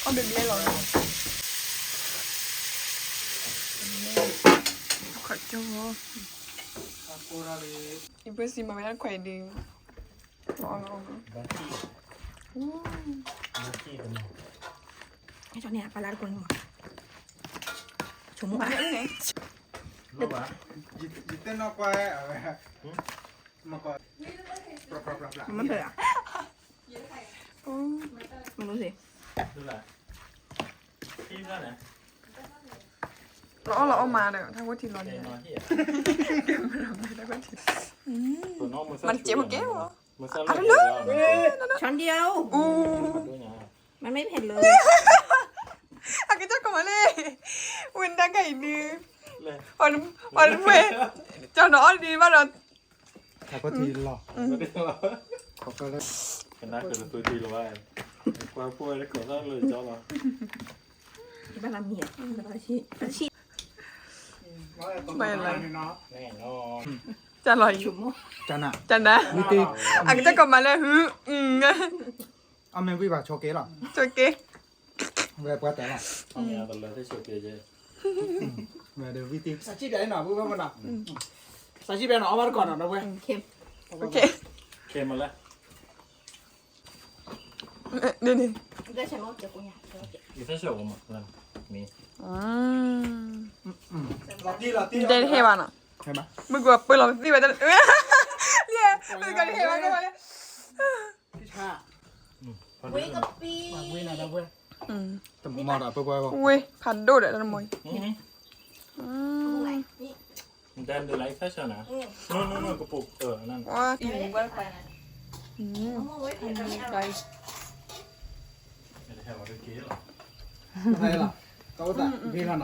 အီၣ်ဘဲဘဲလီၤ, ခွဲးကၠီ, ယပၢစံမၤဝဲဒၣ်ခွဲးဒုး, ကၠီန့ၣ် ပလၢတကိးန့ၣ်မး, ဆိကမိၣ်အါန့ၣ်, ယတဲနီၢ်ကွၢ်ဝဲ, မ့ၢ်ဖဲ, မ့ၢ်ဖဲ, လီၤအီၣ်လီၤအီၣ်မးဒီး တၢ်ဝဲထံလီၤန့ၣ်, မၤတစဲးဖိကဲဝဲ, အါတလၢ, မ့ၢ်ဖဲလၢ, အကစၢ်ကမၤလဲၣ်, ဝဲတၢ်ကါအံၤဒုး, ပှၤတဖှဲ, ကၠီနီၤအီၣ်ဒံးဘၣ်ဒီး, ထံလီၤ, ကနၣ်ကလၢၤပၢထံလီၤ, ကွၢ်ဖိဝဲတကိးသၣ်လၢကၠီလီၤ, ဘၣ်လၢမံၤ, ဘၣ်လၢ, တၢ်လီၤအံၤ, ကနၣ်, အကစၢ်ကမၤလဲၣ်, အမ့ၢ်ဝံၤဘၣ်ဆိးက့လီၤ, ဆိးက့, ဝဲပှၤတဲလီၤ, ဝဲဝံၤတံၢ်, စးစံၣ်ပျဲနီၤ, ပဝဲမနီၤ, စးစံၣ်ပျဲနီၤ အီၣ်ဘၣ်တကိးနီၤ, ဝဲ, ခဲမလဲၣ်, န့ၣ်န့ၣ်, ဒဲဟဲဘၣ်နီၤ, မုၢ်ကပၢလီၤပသံၣ်ဝဲတၢ်, လံ, မုၢ်ကဟဲဘၣ်ကဘၣ်လံ, ဝ့ၢ်ဖးဒိၣ်ဒီးတၢ်တမီၤအံၤ, ဟဲလၢဟဲကွၢ်ယၤ, ဖးဝံၣ်ညါ ဆ့ၣ်နီၤအီၣ်ဒံးတဘျီဟဲဘၣ်နီၢ်အံၤဘၣ်, နီၢ်, တအီၣ်, အီၣ်ဝံၤလံ,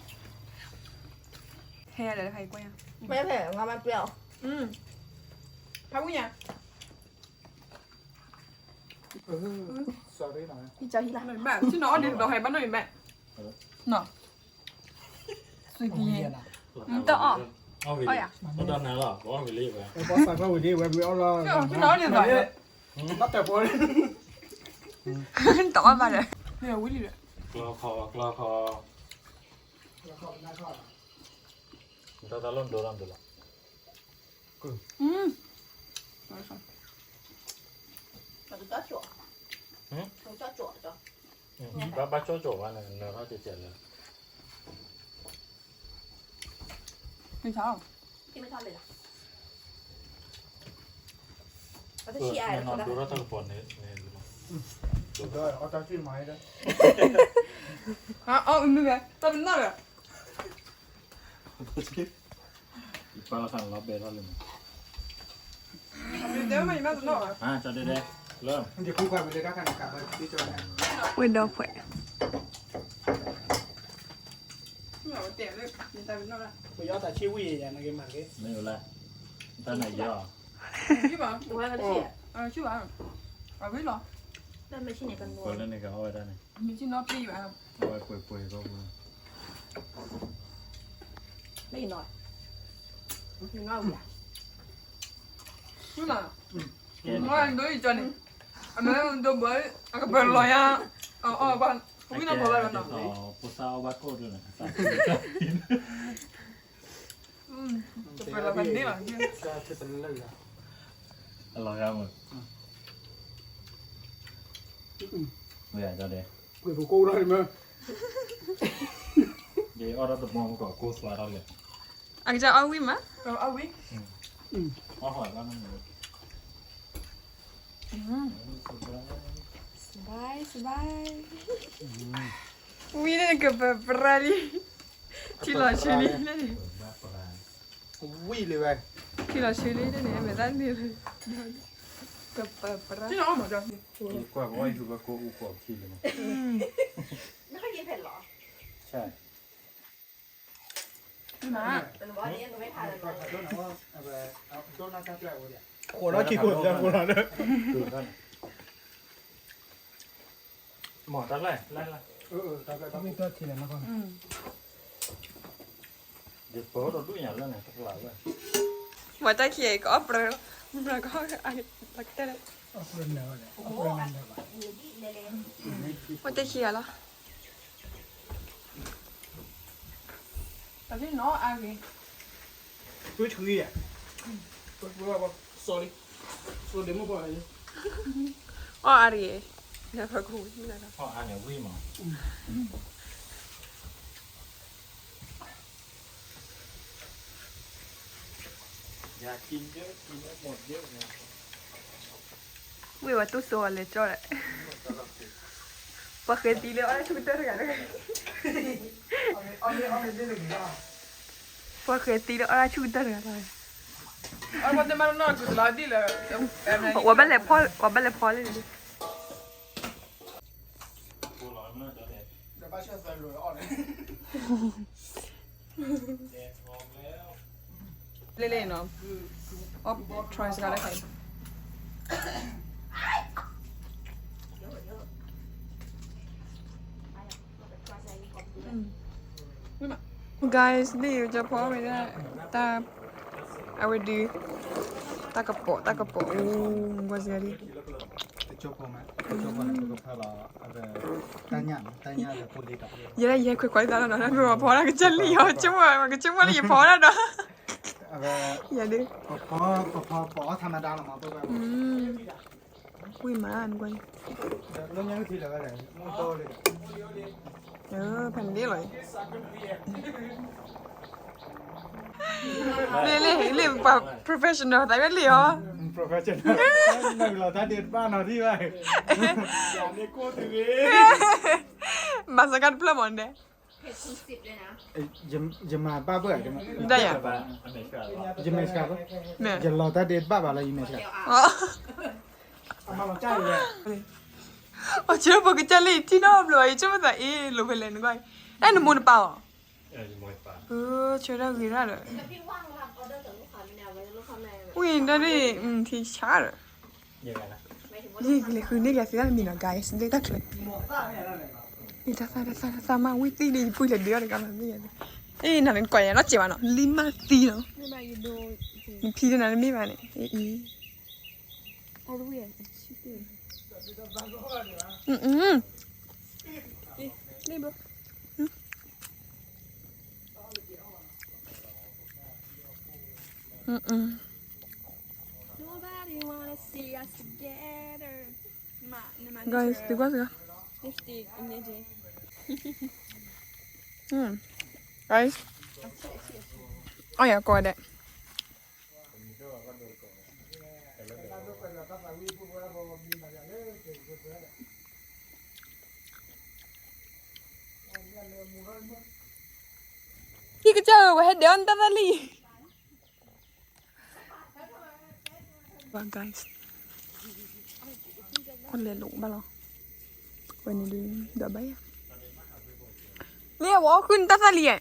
တအီၣ်ဘၣ်ဒီး, ကျီခီ, ကျီခီ, တၢ်တၢ်လီၢ်ဒိၣ်ထီၣ်ဒိၣ်လီၤ, ဘၣ်ဘၣ်ကၠီကၠီဘၣ်န့ၣ် နၢၤထီၣ်ကဲကဲလၢ, မ့ၢ်ထီၣ်, နနီၤဒိၣ်ထီၣ်တၢ်ကပီၤန့ၣ်, အီၣ်တၢ်ကၠီမၤ, အီၣ်မ့ၢ်ဝဲ, တၢ်ပနီၣ်ဒီး ယပာ်လီၤသးလီၤဘဲထီၣ်လံမး, တဲမ့ၢ်ယမ့ၢ်တနီၣ်ဘၣ်, တဲတဲ, လၢ, ဝ့ၢ်ဒီဖှဲး, ပယီၤတၢ်ဆံဝံၣ်ယၤနက့ၤမၤက့ၤ, မ့ၢ်ဝဲလဲၣ်, တၢ်နၤယီၤ, ဆံဘၣ်, ဆံဘၣ်, အဝဲလီၤ, ပှဲၤလၢန့ၣ်ကအီၣ်ဝဲဒၣ်န့ၣ်, မ့ၢ်ဆံနီၣ်ပျံၤဘၣ်, အဝဲပှဲၤပှဲၤကီၢ်ပူၤ မ့ၢ်နီၢ်, မ့ၢ်နီၢ်ဝံၤ, မ့ၢ်နီၢ်, မ့ၢ်ဒိၣ်အံၤကၠီန့ၣ်, အမ့ၢ်ဒိၣ်ဘၣ်, အကပၢၤလီၤယါ, အအီၣ်ဘၣ်, ဝံၣ်နီၢ်ဘီဘၣ်နီၢ်, ပသးအီၣ်ဘၣ်ကိၣ်ဒိၣ်န့ၣ်, ကပၢၤလီၤဖးန့ၣ်လီၤ, အလီၤဂာ်မး, ဝဲဒၣ်ဒီး, ပှဲၤပကိၣ်ဒိၣ်န့ၣ်မ့ၢ်, ဒ်အီၣ်တၢ်တမီၢ်မ့ၢ်ကီးကိၣ်သွါထီၣ်လဲၣ်, အကစၢ်အီၣ်ဝံၣ်မး, အီၣ်ဝံၣ်, အီၣ်ဟီၣ်ဘၣ်နီၢ်န့ၣ်, စဘၣ်စဘၣ်, ဝံၣ်န့ၣ်ကပၢၤပြၢလံ, ထံလီၤဆံလံန့ၣ်, ဝံၣ်လံဝဲ, ထံလီၤဆံလံန့ၣ် မ့ၢ်တၢ်န့ၣ်, ကပၢၤပြၢ, ကွၢ်ကဝီၤယုၢ်ဘၣ်ကိၣ်အူကွီၢ်ခံလံမး, ဆဲ ဃိးလီၤခံခိၣ် ဃိးလီၤလၢ မ့ၢ်တၢ်လဲၣ်လဲၣ်လဲၣ် ယပၢၤဒိၣ်ဒိၣ်ညါလၢန့ၣ် တဖျါဝဲ မ့ၢ်တၢ်ခံးကအီၣ်ပြၢၤလီၤ မ့ၢ်ကီၢ်အါလီၤကတၢၢ်လၢ မ့ၢ်တၢ်ခံးဂၤလီၤ တၢ်နီၢ်အါဂ့ၤ တွၢ်ဆှံယဲ sorry sorry မ့ၢ်ပှၤ အီၣ်အါတဂ့ၤ နဖးကူဝံၤ အီၣ်အါန့ၣ်ဝံၤမး ဝံၤဝဲတူၢ်စိဝဲလဲၤကၠီၣ်ဒီး ပှၤဃဲၤသံလၢအီၣ်တၢ်ဆူၣ်ကတၢၢ်တဂၤတဂၤ ပှၤဃဲၤသံလၢအီၣ်တၢ်ဆူၣ်ကတၢၢ်တဂၤတဂၤ ပှၤဘၣ်လဲၤဖီ ပှၤဘၣ်လဲၤဖီလံ လ့လ့နီၤ အီၣ် try စကားလၢခဲ guys လံယကဖီဝဲဒၣ် တၢ် အဝဲဒုး တၢ်ကပိာ် တၢ်ကပိာ် အိၣ် ကွၢ်စဂၤဒ် တကၠိဖိမး တကၠိဖိန့ၣ် ပကဖးလီၤ အဝဲ တၢ်ညၣ် တၢ်ညၣ်လၢဖိလ့ဒီး ယဲဒၣ်ယဟဲခွဲးခွါသးလီၤနီၤ မ့ၢ်ပဖီဒၣ်ကစၢ်လံအီၤ ကဆိကမိၣ်လၢယဖီဒၣ်ဒီး ယဲဒုး ပဖီ ပဖီ ပအီၣ်ထါမဒါလီၤမး ပဝဲ ဝံၤမးနကွၢ် ဖဲန့ၣ်လီၤ လ့လ့ လ့ပှၤ professional သးဝဲလံအီၤ professional နလီၤတၢ်ဒ့တဘၣ်နီၤထံၣ်ဘၣ် မၤစကားတဖျၢၣ်မးန့ၣ် ယမၤဘၣ်ဘၣ် ဒၣ်ယၤ ယမဲာ်စှၤဘၣ် ယလီၤတၢ်ဒ့တဘၣ်ဘၣ်လၢယမဲာ်စှၤ အီၤ ဆၢဖိကစၢ်လံ ထံၣ်နီတဘျီ ယဆိကမိၣ်သးအ့ၣ် လိာ်ဖဲလဲၣ်နကွၢ် အဲၣ်နမိၢ်နပၢ်အီၤ ဆၢဒၣ်ဂ့ၤဒၣ်ဒီး ဝံၤဒၣ်ဒ် ထံဆါဒီး လဲၤဃုန့ၢ်ယၤသ့ၣ်တၢ်တမံၤနီၤ guys လၢတၢ်ချၢ တၢ်သၣ်တၢ်သၣ်တၢ်သၣ်မး ဝံၣ်သံဒီး ယပုၢ်လဲၤဒုးအီၣ်တကးမးမ့ၢ်ယၤ အ့ၣ် နၤလၢနကွၢ်ယၤနီၢ်စဲးဘၣ်နီၤ လံမးသံနီၤ နဖံလၢနၤတမ့ၢ်ဘၣ်န့ၣ် အ့ၣ် guys တကွၢ်စ့ၢ်ကီး guys အီၣ်ယၤကိးဂၤဒဲး ဟံၣ်ကစၢ်ဧၢ ပှၤဟဲဒဲးအီၣ်နတၢ်သၣ်လံ guys အီၣ်လဲၤလိာ်ဘၣ်လီၤ ဝဲန့ၣ်ဒုး ဒီးဘၣ်ယၤ လံအဝဲအီၣ်ဃုနတၢ်သၣ်လံဧါ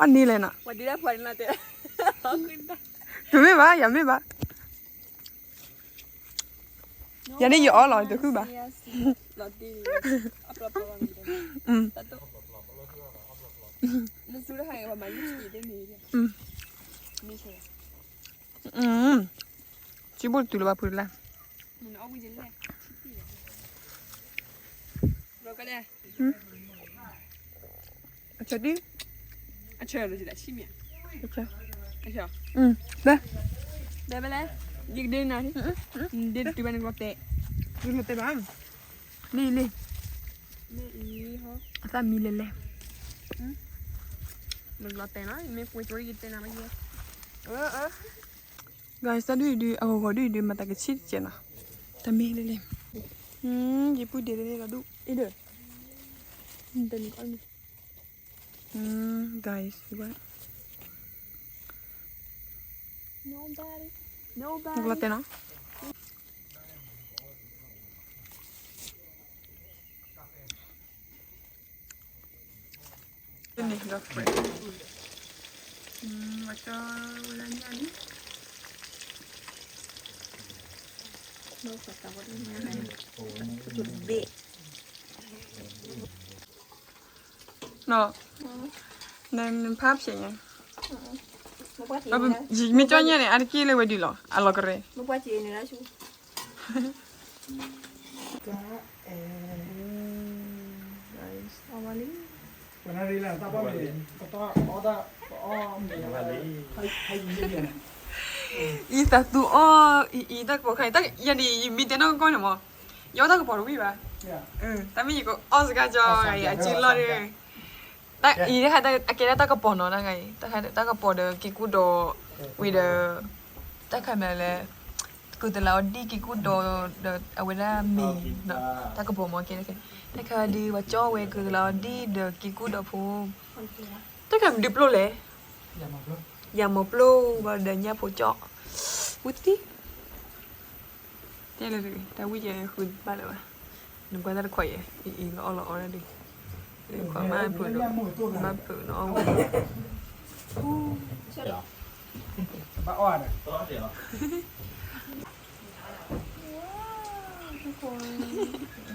အီၣ်န့ၢ်လဲၣ်နီၤ တမ့ၢ်ဘၣ် ယမ့ၢ်ဘၣ် ယၤန့ၣ်ယအီၣ်လီၤ တဃုဘၣ် စံဘိၣ်တုၤလၢၤဘၣ်ဖုတလၢ် အဆၢဒု အဆၢလၢဆံမ့ၢ် အဆၢ အဆၢ ဘဲ ဘဲဘဲလဲၣ် ယကဒုနၤ ဒုတုၤဘၣ်နကျီတဲာ် နကျီတဲာ်ဘၣ် လံလံ အသၣ်မံလဲၤလဲၤ နကျီတဲာ်နီၤ မ့ၢ်ကွ့ကီယတဲနၤဘၣ်ယဲ guys တၢ်ဒုဒု အဂီၤဂီၤဒုဒု မၤတၢ်ကဆံၣ်တစဲးနီၤ တမ့ၢ်လဲၤလဲၤ ယပုၢ်ဒဲးတန့ၢ်ဒီးဒူၣ် အ့ၣ်ဒီး တနံၤကီးန့ၣ် guys နကျီတဲာ်နီၤ န့ၣ်ဒီး bread ဝဲကၠီဝဲဒၣ်ညၣ်န့ၣ် ဘၣ်ပှၤသးဝဲဒၣ်ညၣ် ဘ့ၣ် နီၤ နဖးဖျဲးညါ ယမ့ၢ်ကၠီညၣ်န့ၣ် အါတက့ၢ်လၢဝဲဒုးလီၤ အလီၤကရဲ အံၤသးသူအီၣ်အံၤ တၢ်ကပီၤခါအံၤ ယၤန့ၣ် ယမ့ၢ်တဲနီၢ်ကီၢ်န့ၣ်မး ယအီၣ်တၢ်ကပီၤတဝံၣ်ဘၣ် တၢ်မ့ၢ်ယကအီၣ်စကားကၠီ အစုလီၢ်ဒီး တၢ်အံၤ အကဲဒၣ်တၢ်ကပီၤနီၤ တၢ်ဂၤအံၤ တၢ်ကပီၤဒီးက့ၤကူၣ်ဒီးဝံၤဒီး တၢ်ခါမးလဲၣ် ကုသလးအီၤဒ်က့ၤကူၣ်ဒီး ဒီးအဝဲဒၣ်မ့ၤ တၢ်ကပီၤမ့ၢ်ကဲ တၢ်ခါဒုး ပှၤကၠီဝဲကုသလးအီၤဒ်ဒီးက့ၤကူၣ်ဒီးဖိ တၢ်ခါမနုၤပျိလဲၣ် ယၤမၤပျိဘၣ်ဒီးညၣ်ဖိကၠီ ဝံသံ တဲလၢတဂ့ၤ တၢ်ဝံၣ်ယဲဃုဘၣ်လၢၤဘၣ် နကွၢ်တၢ်တခွးယဲ အံၤအံၤလီၤအီၣ်လီၤအီၣ်ဒၣ်ဒုး ခွးမၢ်ဖုးဒီး မၢ်ဖုးနီၤ ဘၣ်အီၣ်ဒီး မၤအါထီၣ်ကဲဒံးဧါ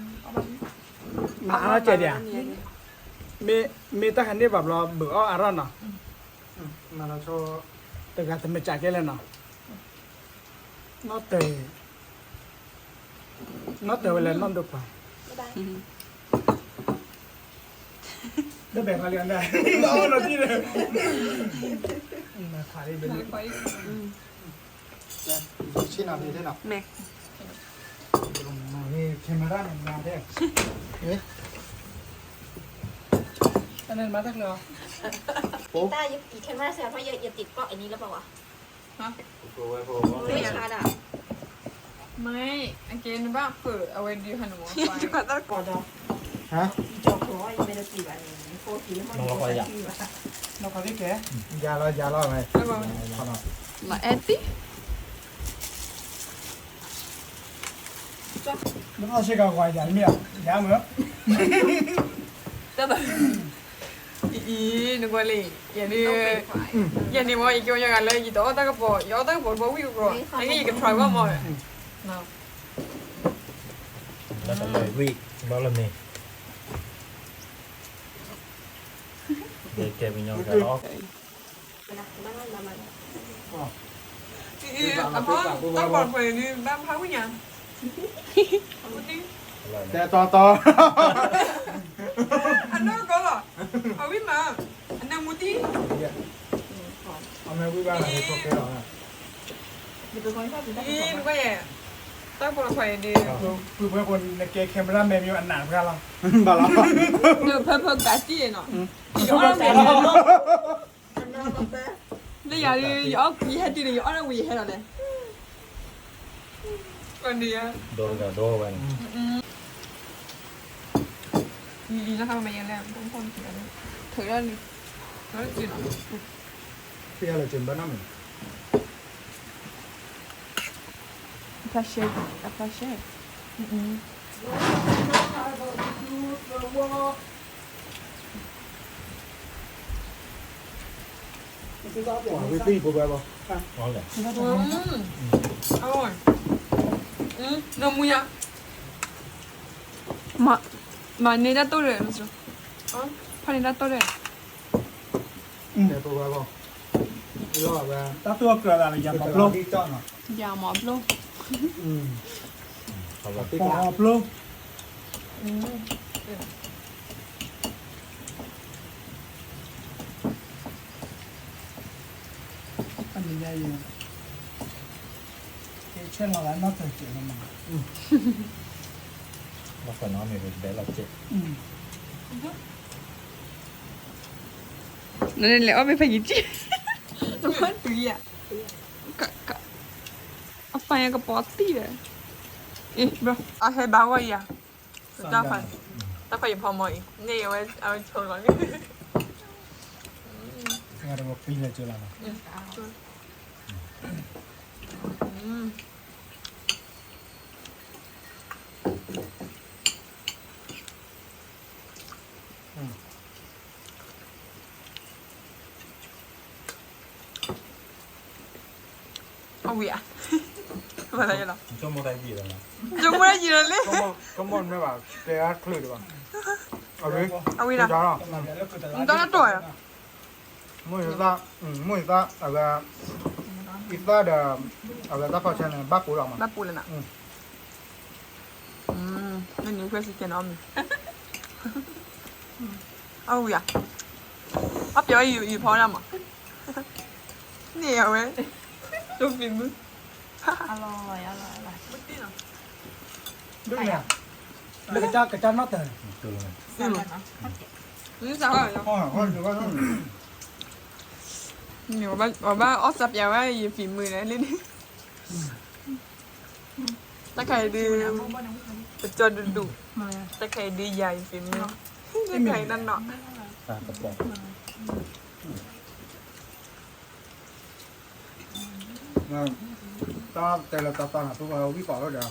မ့ၢ်တၢ်ဟဲန့ၢ်ဘၣ်ဘျီ ဘုးအီၣ်အါထီၣ်နီၤ တဂၤတမ့ၢ်ကးကဲလဲၣ်နီၤ နီၢ်တၢၤ နီၢ်တၢၤဝဲလဲၣ် နီၢ်ဒိၣ်ခွါ တဘဲၣ်ခွါလံ အနၢ် အီၣ်လီၤတံၢ်လၢ နခးလံ ဘဲၣ် ဆ့ၣ်နီၤ မ့ၢ် camera န့ၣ် မၤတဲ တၢ်န့ၣ်မၤတၢ်ကျၢၤ တၢ်ယ camera စ့ၢ် เพราะ อย่าติดกล้องอันนี้หรือเปล่าวะ ไม่ใช่ละ ไม่ โอเค နဘၣ်ပၢၢ် အဝဲဒုးဟးနမီၤ တၢ်တကိးဒီး ဟါ မၤလီၤကီးယၤ မၤလီၤကီးကဲ ယၤလီၤ ယၤလီၤ မၤအဲၣ်တံၢ် နဘၣ်ဆ့ကၤကွၢ်ယၤ မ့ၢ် ယၤမ့ၢ် တဘၣ် အံၤ နကွၢ်လံ ယၤန့ၣ် ယၤန့ၣ်မ့ၢ် ယကဲဝဲညါဂၤလၢ ယတအီၣ်တၢ်ကပီၤ ယအီၣ်တၢ်ကပီၤတဘၣ်ဝံၣ်ကီး အဂ့ၢ်ယက try ဘၣ်မ့ၢ် လၢတလၢဝံၣ် ဘၣ်လၢမ့ၢ် ကဲကဲပညီကလီၤ အဖီ တၢ်ကပီၤတခွဲးန့ၣ် ဘၣ်ဖးဝံၣ်ညါ တဲတီတီ အနီၢ်ကီၢ်လီၤ အဝံၣ်မး အနၢမူတံၢ် အမ့ၢ်ဝံၣ်ဘၣ် နကဲလီၤ အံၤ နကွၢ်ယဲ တၢ်ကပီၤတခွဲးအံၤဒီး ပုၢ်ဝဲၢ်ဖိနကဲ camera man မ့ၢ်အနၢ်တဂၤလီၤ ဘၣ်လီၤ နဖဲဖဲကးတံၢ်နီၤ ယအီၣ်မ့ၢ် လၢယၤဒီး ယအီၣ် ယဟဲတုၤန့ၣ် ယအီၣ်ဝံၤယဟဲလီၤလဲၣ် ဒီးတဂၤဒီဝဲန့ၣ် အံၤ အံၤ လၢခါမ့ၢ်ယဲလဲၣ် ထုးထီၣ်လံ ထုးထီၣ်လံ ဖဲယၤလၢကၠ့ဘၣ်နီၢ်မ့ၢ် အဖျါရှဲ အဖျါရှဲ ဝံသံပဝဲဘၣ် အဝဲ နမူယၤ မၤန့ၢ်တၢ်တိၢ်ဒီး ဖးန့ၢ်တၢ်တိၢ်ဒီး ပဝဲဘၣ် တၢ်တိၢ်အကြၢးသးလၢယၤမၤပျိ ယၤမၤပျိ ပှၤအီပျိ အန့ၣ်ညါအံၤ ကဲဆဲလီၤလၢနီၢ်တၢၤကဲးလီၤမး နီၢ်ကီၢ်နီၢ်မ့ၢ်ဘဲလီၤကဲး နလဲၤအီၣ်မ့ၢ်ဖဲယံၤကံ နမ့ၢ်တုၤယၤ အပၢ်ယကပီၤတံၢ်ဒီး အဟဲဘၣ်ဝဲယၤ တၢ်ခွါ တၢ်ခွါယဖီမီၤအံၤ န့ၢ်အဝဲ အဝဲဆိလီၤန့ၣ် ပံလၢကၠိလီၤ အ ဝံၤဧါ, ဘၣ်သးယဲလီၤ, ဆိကမိၣ်တၢ်ယံာ်လီၤလံ, ဆိကမိၣ်တၢ်ယံာ်လီၤလံ, တဲအါချုးဒံးဘၣ်, အဝံၤလီၤ, နတၢ်တီၢ်ဧါ, မိၢ်ယသၣ်, မိၢ်ယသၣ်, အဝဲ, ယသၣ်ဒီး, အဝဲသၣ်ဖီဆဲန့ၣ် ဘၣ်ပူၤလီၤမး, ဘၣ်ပူၤလီၤနၤ, နနံၤခွဲစကဲနီၤမံၤ, အဝံၤဧါ, အပျဲဝဲယဖီဒၣ်မး, န့ၣ်အဝဲ, ဒိၣ်ဖံးမုၢ် လၢကစၢ်နီၣ်တၢ်, အဘၣ်အီၣ်စးပျးဝဲယဖံးမုၢ်န့ၣ်လံန့ၣ်, တၢ်ခါအံၤဒုး, ပကၠီဒူဒူ, တၢ်ခါအံၤဒုးယၤယဖံးမုၢ်, တၢ်ခါအံၤနီၢ်နီၢ် တၢ်တဲလၢတၢ်သးနၤ ပဝဲဝံၣ်ပာ်လီၤဒီး,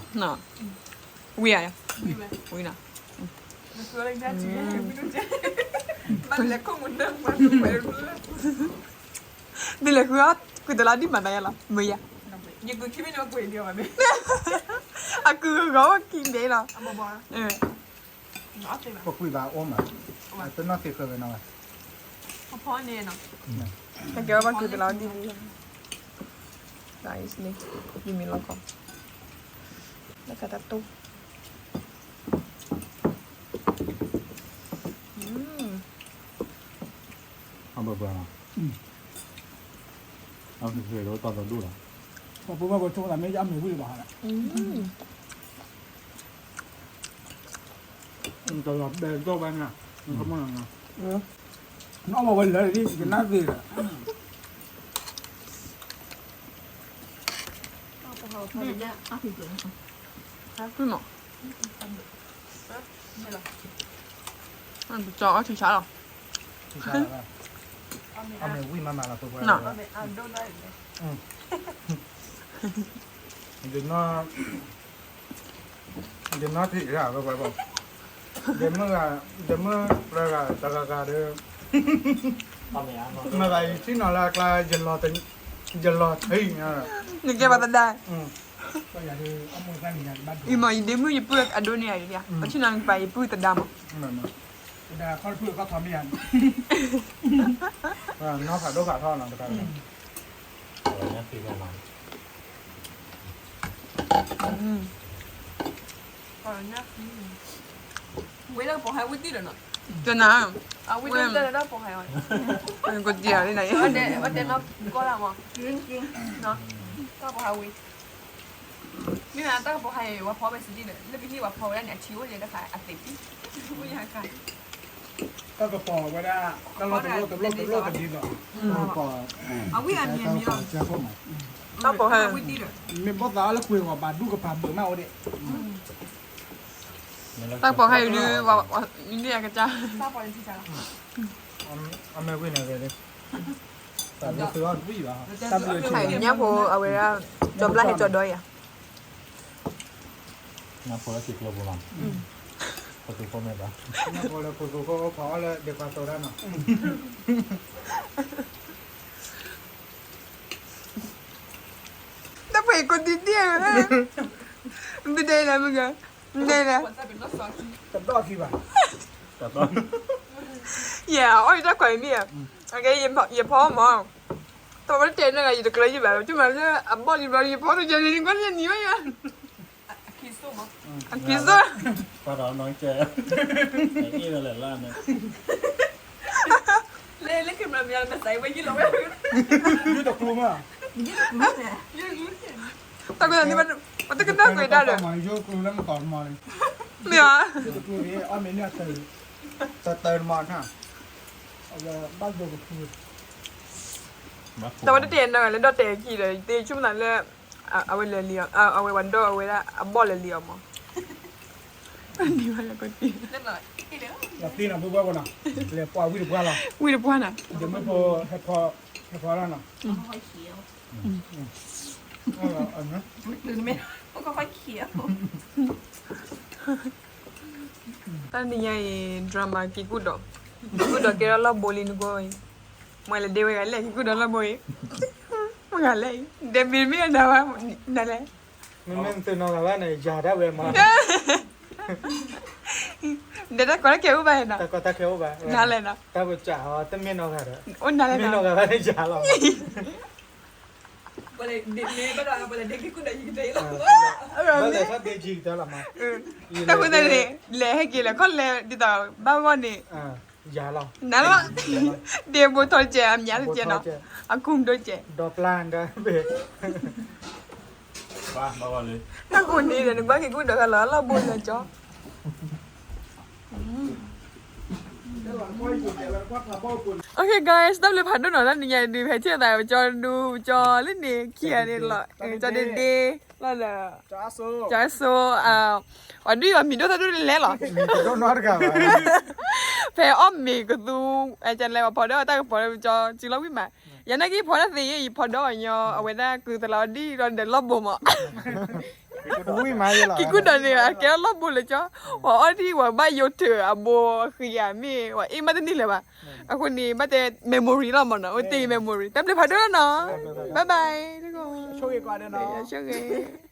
ဝံၣ်ဧါ, ဝံၣ်နီၤ, ဒ်လဲၣ်ဃုအီၣ် ကုၢ်တလါဒ်မၤသးယါလီၤ မုၢ်ယါ, အကုၢ်ဂီၤဝဲခံဒဲးလီၤ, ပကွံာ်ဘၣ်အိၣ်မး, တနီၢ်သ့ဃၢၤဝဲနီၤ, တကဲဝဲဘၣ်ကုၢ်တလါဒ်လံ, ယမံၤလီၤကီး, လၢကတၢ်တိၢ် အဘၣ်ဘၣ်လီၤ, အဃ့ဒီးတၢ်သးဒိၣ်လီၤ, ပှၤဖိမ့ၢ်ပှၤဆိကမိၣ်သးမ့ၢ်အမဲာ်ဝံၣ်လၢၤဘၣ်, တလီၤဘဲဒီၣ်ဘၣ်န့ၣ်, နီၢ်ဘၣ်ဝဲလၢာ်လံ ယကနၣ်သ့လီၤ, ပကၠီအီၣ်ထံဆါလီၤ, အမဲာ်ဝံၣ်မးမးလီၤ, ဒ်နီၢ် ဒ်နီၢ်ထံၣ်ဂၤဘၣ်ဘၣ်, ဒ်မုၢ်ဂၤ, ဒ်မုၢ်ပှၤဂၤတဂၤဂၤဒီး, မ့ၢ်ဘၣ်ယထံၣ်နီၤလၢအကျါ, ယလီၤထံ, နကဲပှၤသဒါ, အံၤမ့ၢ်ယဒ့မုၣ်ယပုၢ်အဒိန့ၣ်ယါ, ပထံၣ်နီၤနကပၤယပုၢ်သဒါမး, နီၢ်ဖးဒိၣ်ဖးထီနီၤ, ဝဲဒၣ်ပိာ်ဟဲဝံတံၢ်ဒီးနီၤ, ကနၤ, အဝံတံၢ်တၢ်ဒီးပိာ်ဟဲ, ကတံၢ်လီၤ, ဝဲတဲနီၢ်ကီၢ်လၢမး, တၢ်ပိာ်ဟဲဝံ, မ့ၢ်တၢ်ကပိာ်ဟဲအံၤ ဝဲဖီဝဲစတံၢ်ဒီး လၢပဟံၣ်ဝဲဖီဝဲဒၣ်န့ၣ် အထံအိၣ်လၢတခါအသ့းပံ, တၢ်ကပိာ်ဝဲဒၣ်, တၢ်လီၤတဘျီတဘျီတဘျီတဒ်သိး, အဝံအမံၤမံၤလီၤ, တၢ်ပိာ်ဟဲ, မ့ၢ်ဘီၣ်သးအီၤလၢကွံာ်ဂီၤဘၣ်ဒူၣ်ကပၤဘၢးမးဝဲဒၣ် တၢ်ပိာ်ဟဲအံၤဒုး, မ့ၢ်အကစၢ်, အမဲာ်ဝံၣ်န့ၣ်, ညၣ်ဖိအဝဲဒၣ်, ကၠီဘျါဟဲကၠီဒီအံၤဧါ, ညၣ်ဖိလၢစံၣ်ကျိဖိလီၤ, ဖိသူဖိမ့ၢ်ဘၣ်, ညၣ်ဖိလၢဖိသူဖိဖီအီၣ်လၢဒ့ခွါတိၤတၢ်နီၤ တၢ်ပှ့ၤကိးတံၢ်တံၢ်, မ့ၢ်ဒ်လဲၣ်မ့ၢ်ဂ့ၤ, မ့ၢ်ဒ်လဲၣ်, တဘျီခံဘၣ်, ယဲၢ်အီၣ်ယတၢ်ခွဲးမ့ၢ်ဧါ, ယဖီမး, တၢ်ပှၤတတဲန့ၣ်ဂ့ၤ ယတကျၢၤယဘၣ်, တုၤမၤလၢအဘီၣ်ယဘျီ ယဖီတကဲန့ၣ် နကွၢ်န့ၣ်နံၤဝဲယၤ အခံစိၣ်, ပှၤဒီးနီၢ်ကဲ, အ့ၣ်လၢလဲၣ်လၢန့ၣ်, လၢလၢကမၤမ့ၢ်မၤစၢၤဝဲယံၤလီၤဝဲ, ယတကျိၤမး, တၢ်ကန့ၣ်, ပတကနၣ်ကွံာ်တၢ်ဒီး, မ့ၢ်ဧါ, တၢ်ဝဲတတဲန့ၣ်လၢဒီတဲာ်ခံဒီး ယတဲဆိကမိၣ်သးလၢ အဝဲလဲၤလံအီၤ, အဝဲဝဲဒီးအဝဲဒၣ်အဘီၣ်လဲၤလံအီၤမး, နံၤဝဲယကတံၢ်, သ့ၣ်နီၣ်ဘိဘၣ်ဘၣ်နီၤ, လဲၤပှၤဝံတပှၢ်လီၤ, ဝံတပှၢ်နီၤ, ယမ့ၢ်ဖိ, ဟဲဖီလီၤနီၤ, တၢ်နံၤညါအံၤ drama က့ၤကူၣ်ဒီး, က့ၤကူၣ်ဒီးကဲထီၣ်လီၢ်ဘိလံနကိၢ်အံၤ, မ့ၢ်လဲၤဒ့ဝဲဂၤလဲၣ် က့ၤကူၣ်ဒီးလီၢ်ဘိအံၤ, ဂၤလဲၣ်, ဒီးမ့မ့ၢ်နၤဝဲ, နၤလဲၣ်, မ့မ့ၢ်သုနီၢ်ဂၤဘၣ်န့ၣ် ယၤဒၣ်ဝဲမး, ဒီးတၢ်ကီတၢ်ခဲအိၣ်ဘၣ်နီၤ, တၢ်ကီတၢ်ခဲအိၣ်ဘၣ်, နၤလဲၣ်နီၤ, တၢ်ကစးအီၤ တမ့ၢ်နီၢ်ဂၤဒီး, အိၣ်နၤလဲၣ်နီၤ, မ့ၢ်နီၢ်ဂၤဘၣ်န့ၣ်ယၤလီၤ, ဘၣ်လဲၤထီၣ်ဒ့ကံကတၢၢ်လီၤမး, တၢ်ဃိသတးန့ၣ် လဲၤဟဲက့ၤလဲၤခီလဲၤဒ်သိးဘၣ်ဂီၢ်န့ၣ် ယၤလီၤ, နၤလီၤ, ဒ့ဘိထီၣ်တကဲး အမၠးတကဲးနီၤ, အကူၣ်ဒိၣ်ကဲး, ဒီးပျၢ်ဒီးဘ့ၣ် တၢ်ဃိန့ၣ်ဒီး နကွၢ်က့ၤကူၣ်ဒီးဂၤလီၤ အလီၢ်ဘိလၢကၠီ Okay guys, တၢ်ဘျုးဖးဒိၣ်နီၤ, တနံၤညါဒုး ဖဲထံၣ်သး ပကၠီဒူ ပကၠီလၢန့ၣ် ခံဂၤန့ၣ်လီၤ, ကၠီဒ့ဒ့ လီၤဒီး ကၠီစိ အဒုးအီၣ်မ့ၤဒိၣ်သၣ်ဒိၣ်လဲၣ်လီၤ, ဖဲအီၣ်မ့ၤကသူ ကလဲၤပှၤဖီဒီးတၢ်ကပီၤလၢပကၠီစုလီၤဝံၣ်မး, ယနာ်က့ၤဖီတၢ်သ့ၣ်ယဲ ယဖီဒီးအီၤညီ အဝဲဒၣ်ကုသလၢအီၣ်ဒံၣ်ဒီးလီၢ်ဘိမး က့ၤကူၣ်ဒီးန့ၣ် အကဲထီၣ်လီၢ်ဘိလၢကၠီ, ပှၤအီၣ်ဒံၣ်ပှၤဘၣ်ယိၤထၢၣ်အဘိအဃံဧါ မ့ၢ် ပှၤအ့ၣ်မးတန့ၢ်လၢၤဘၣ်, အဃိန့ၣ် ဘၣ်တဲ memory လီၤမးနီၤ, အိၣ်တ့ၢ် memory, တၢ်ဘျုးဖးဒိၣ်လီၤနီၤ, bye bye, ဆိၣ်ဂ့ၤ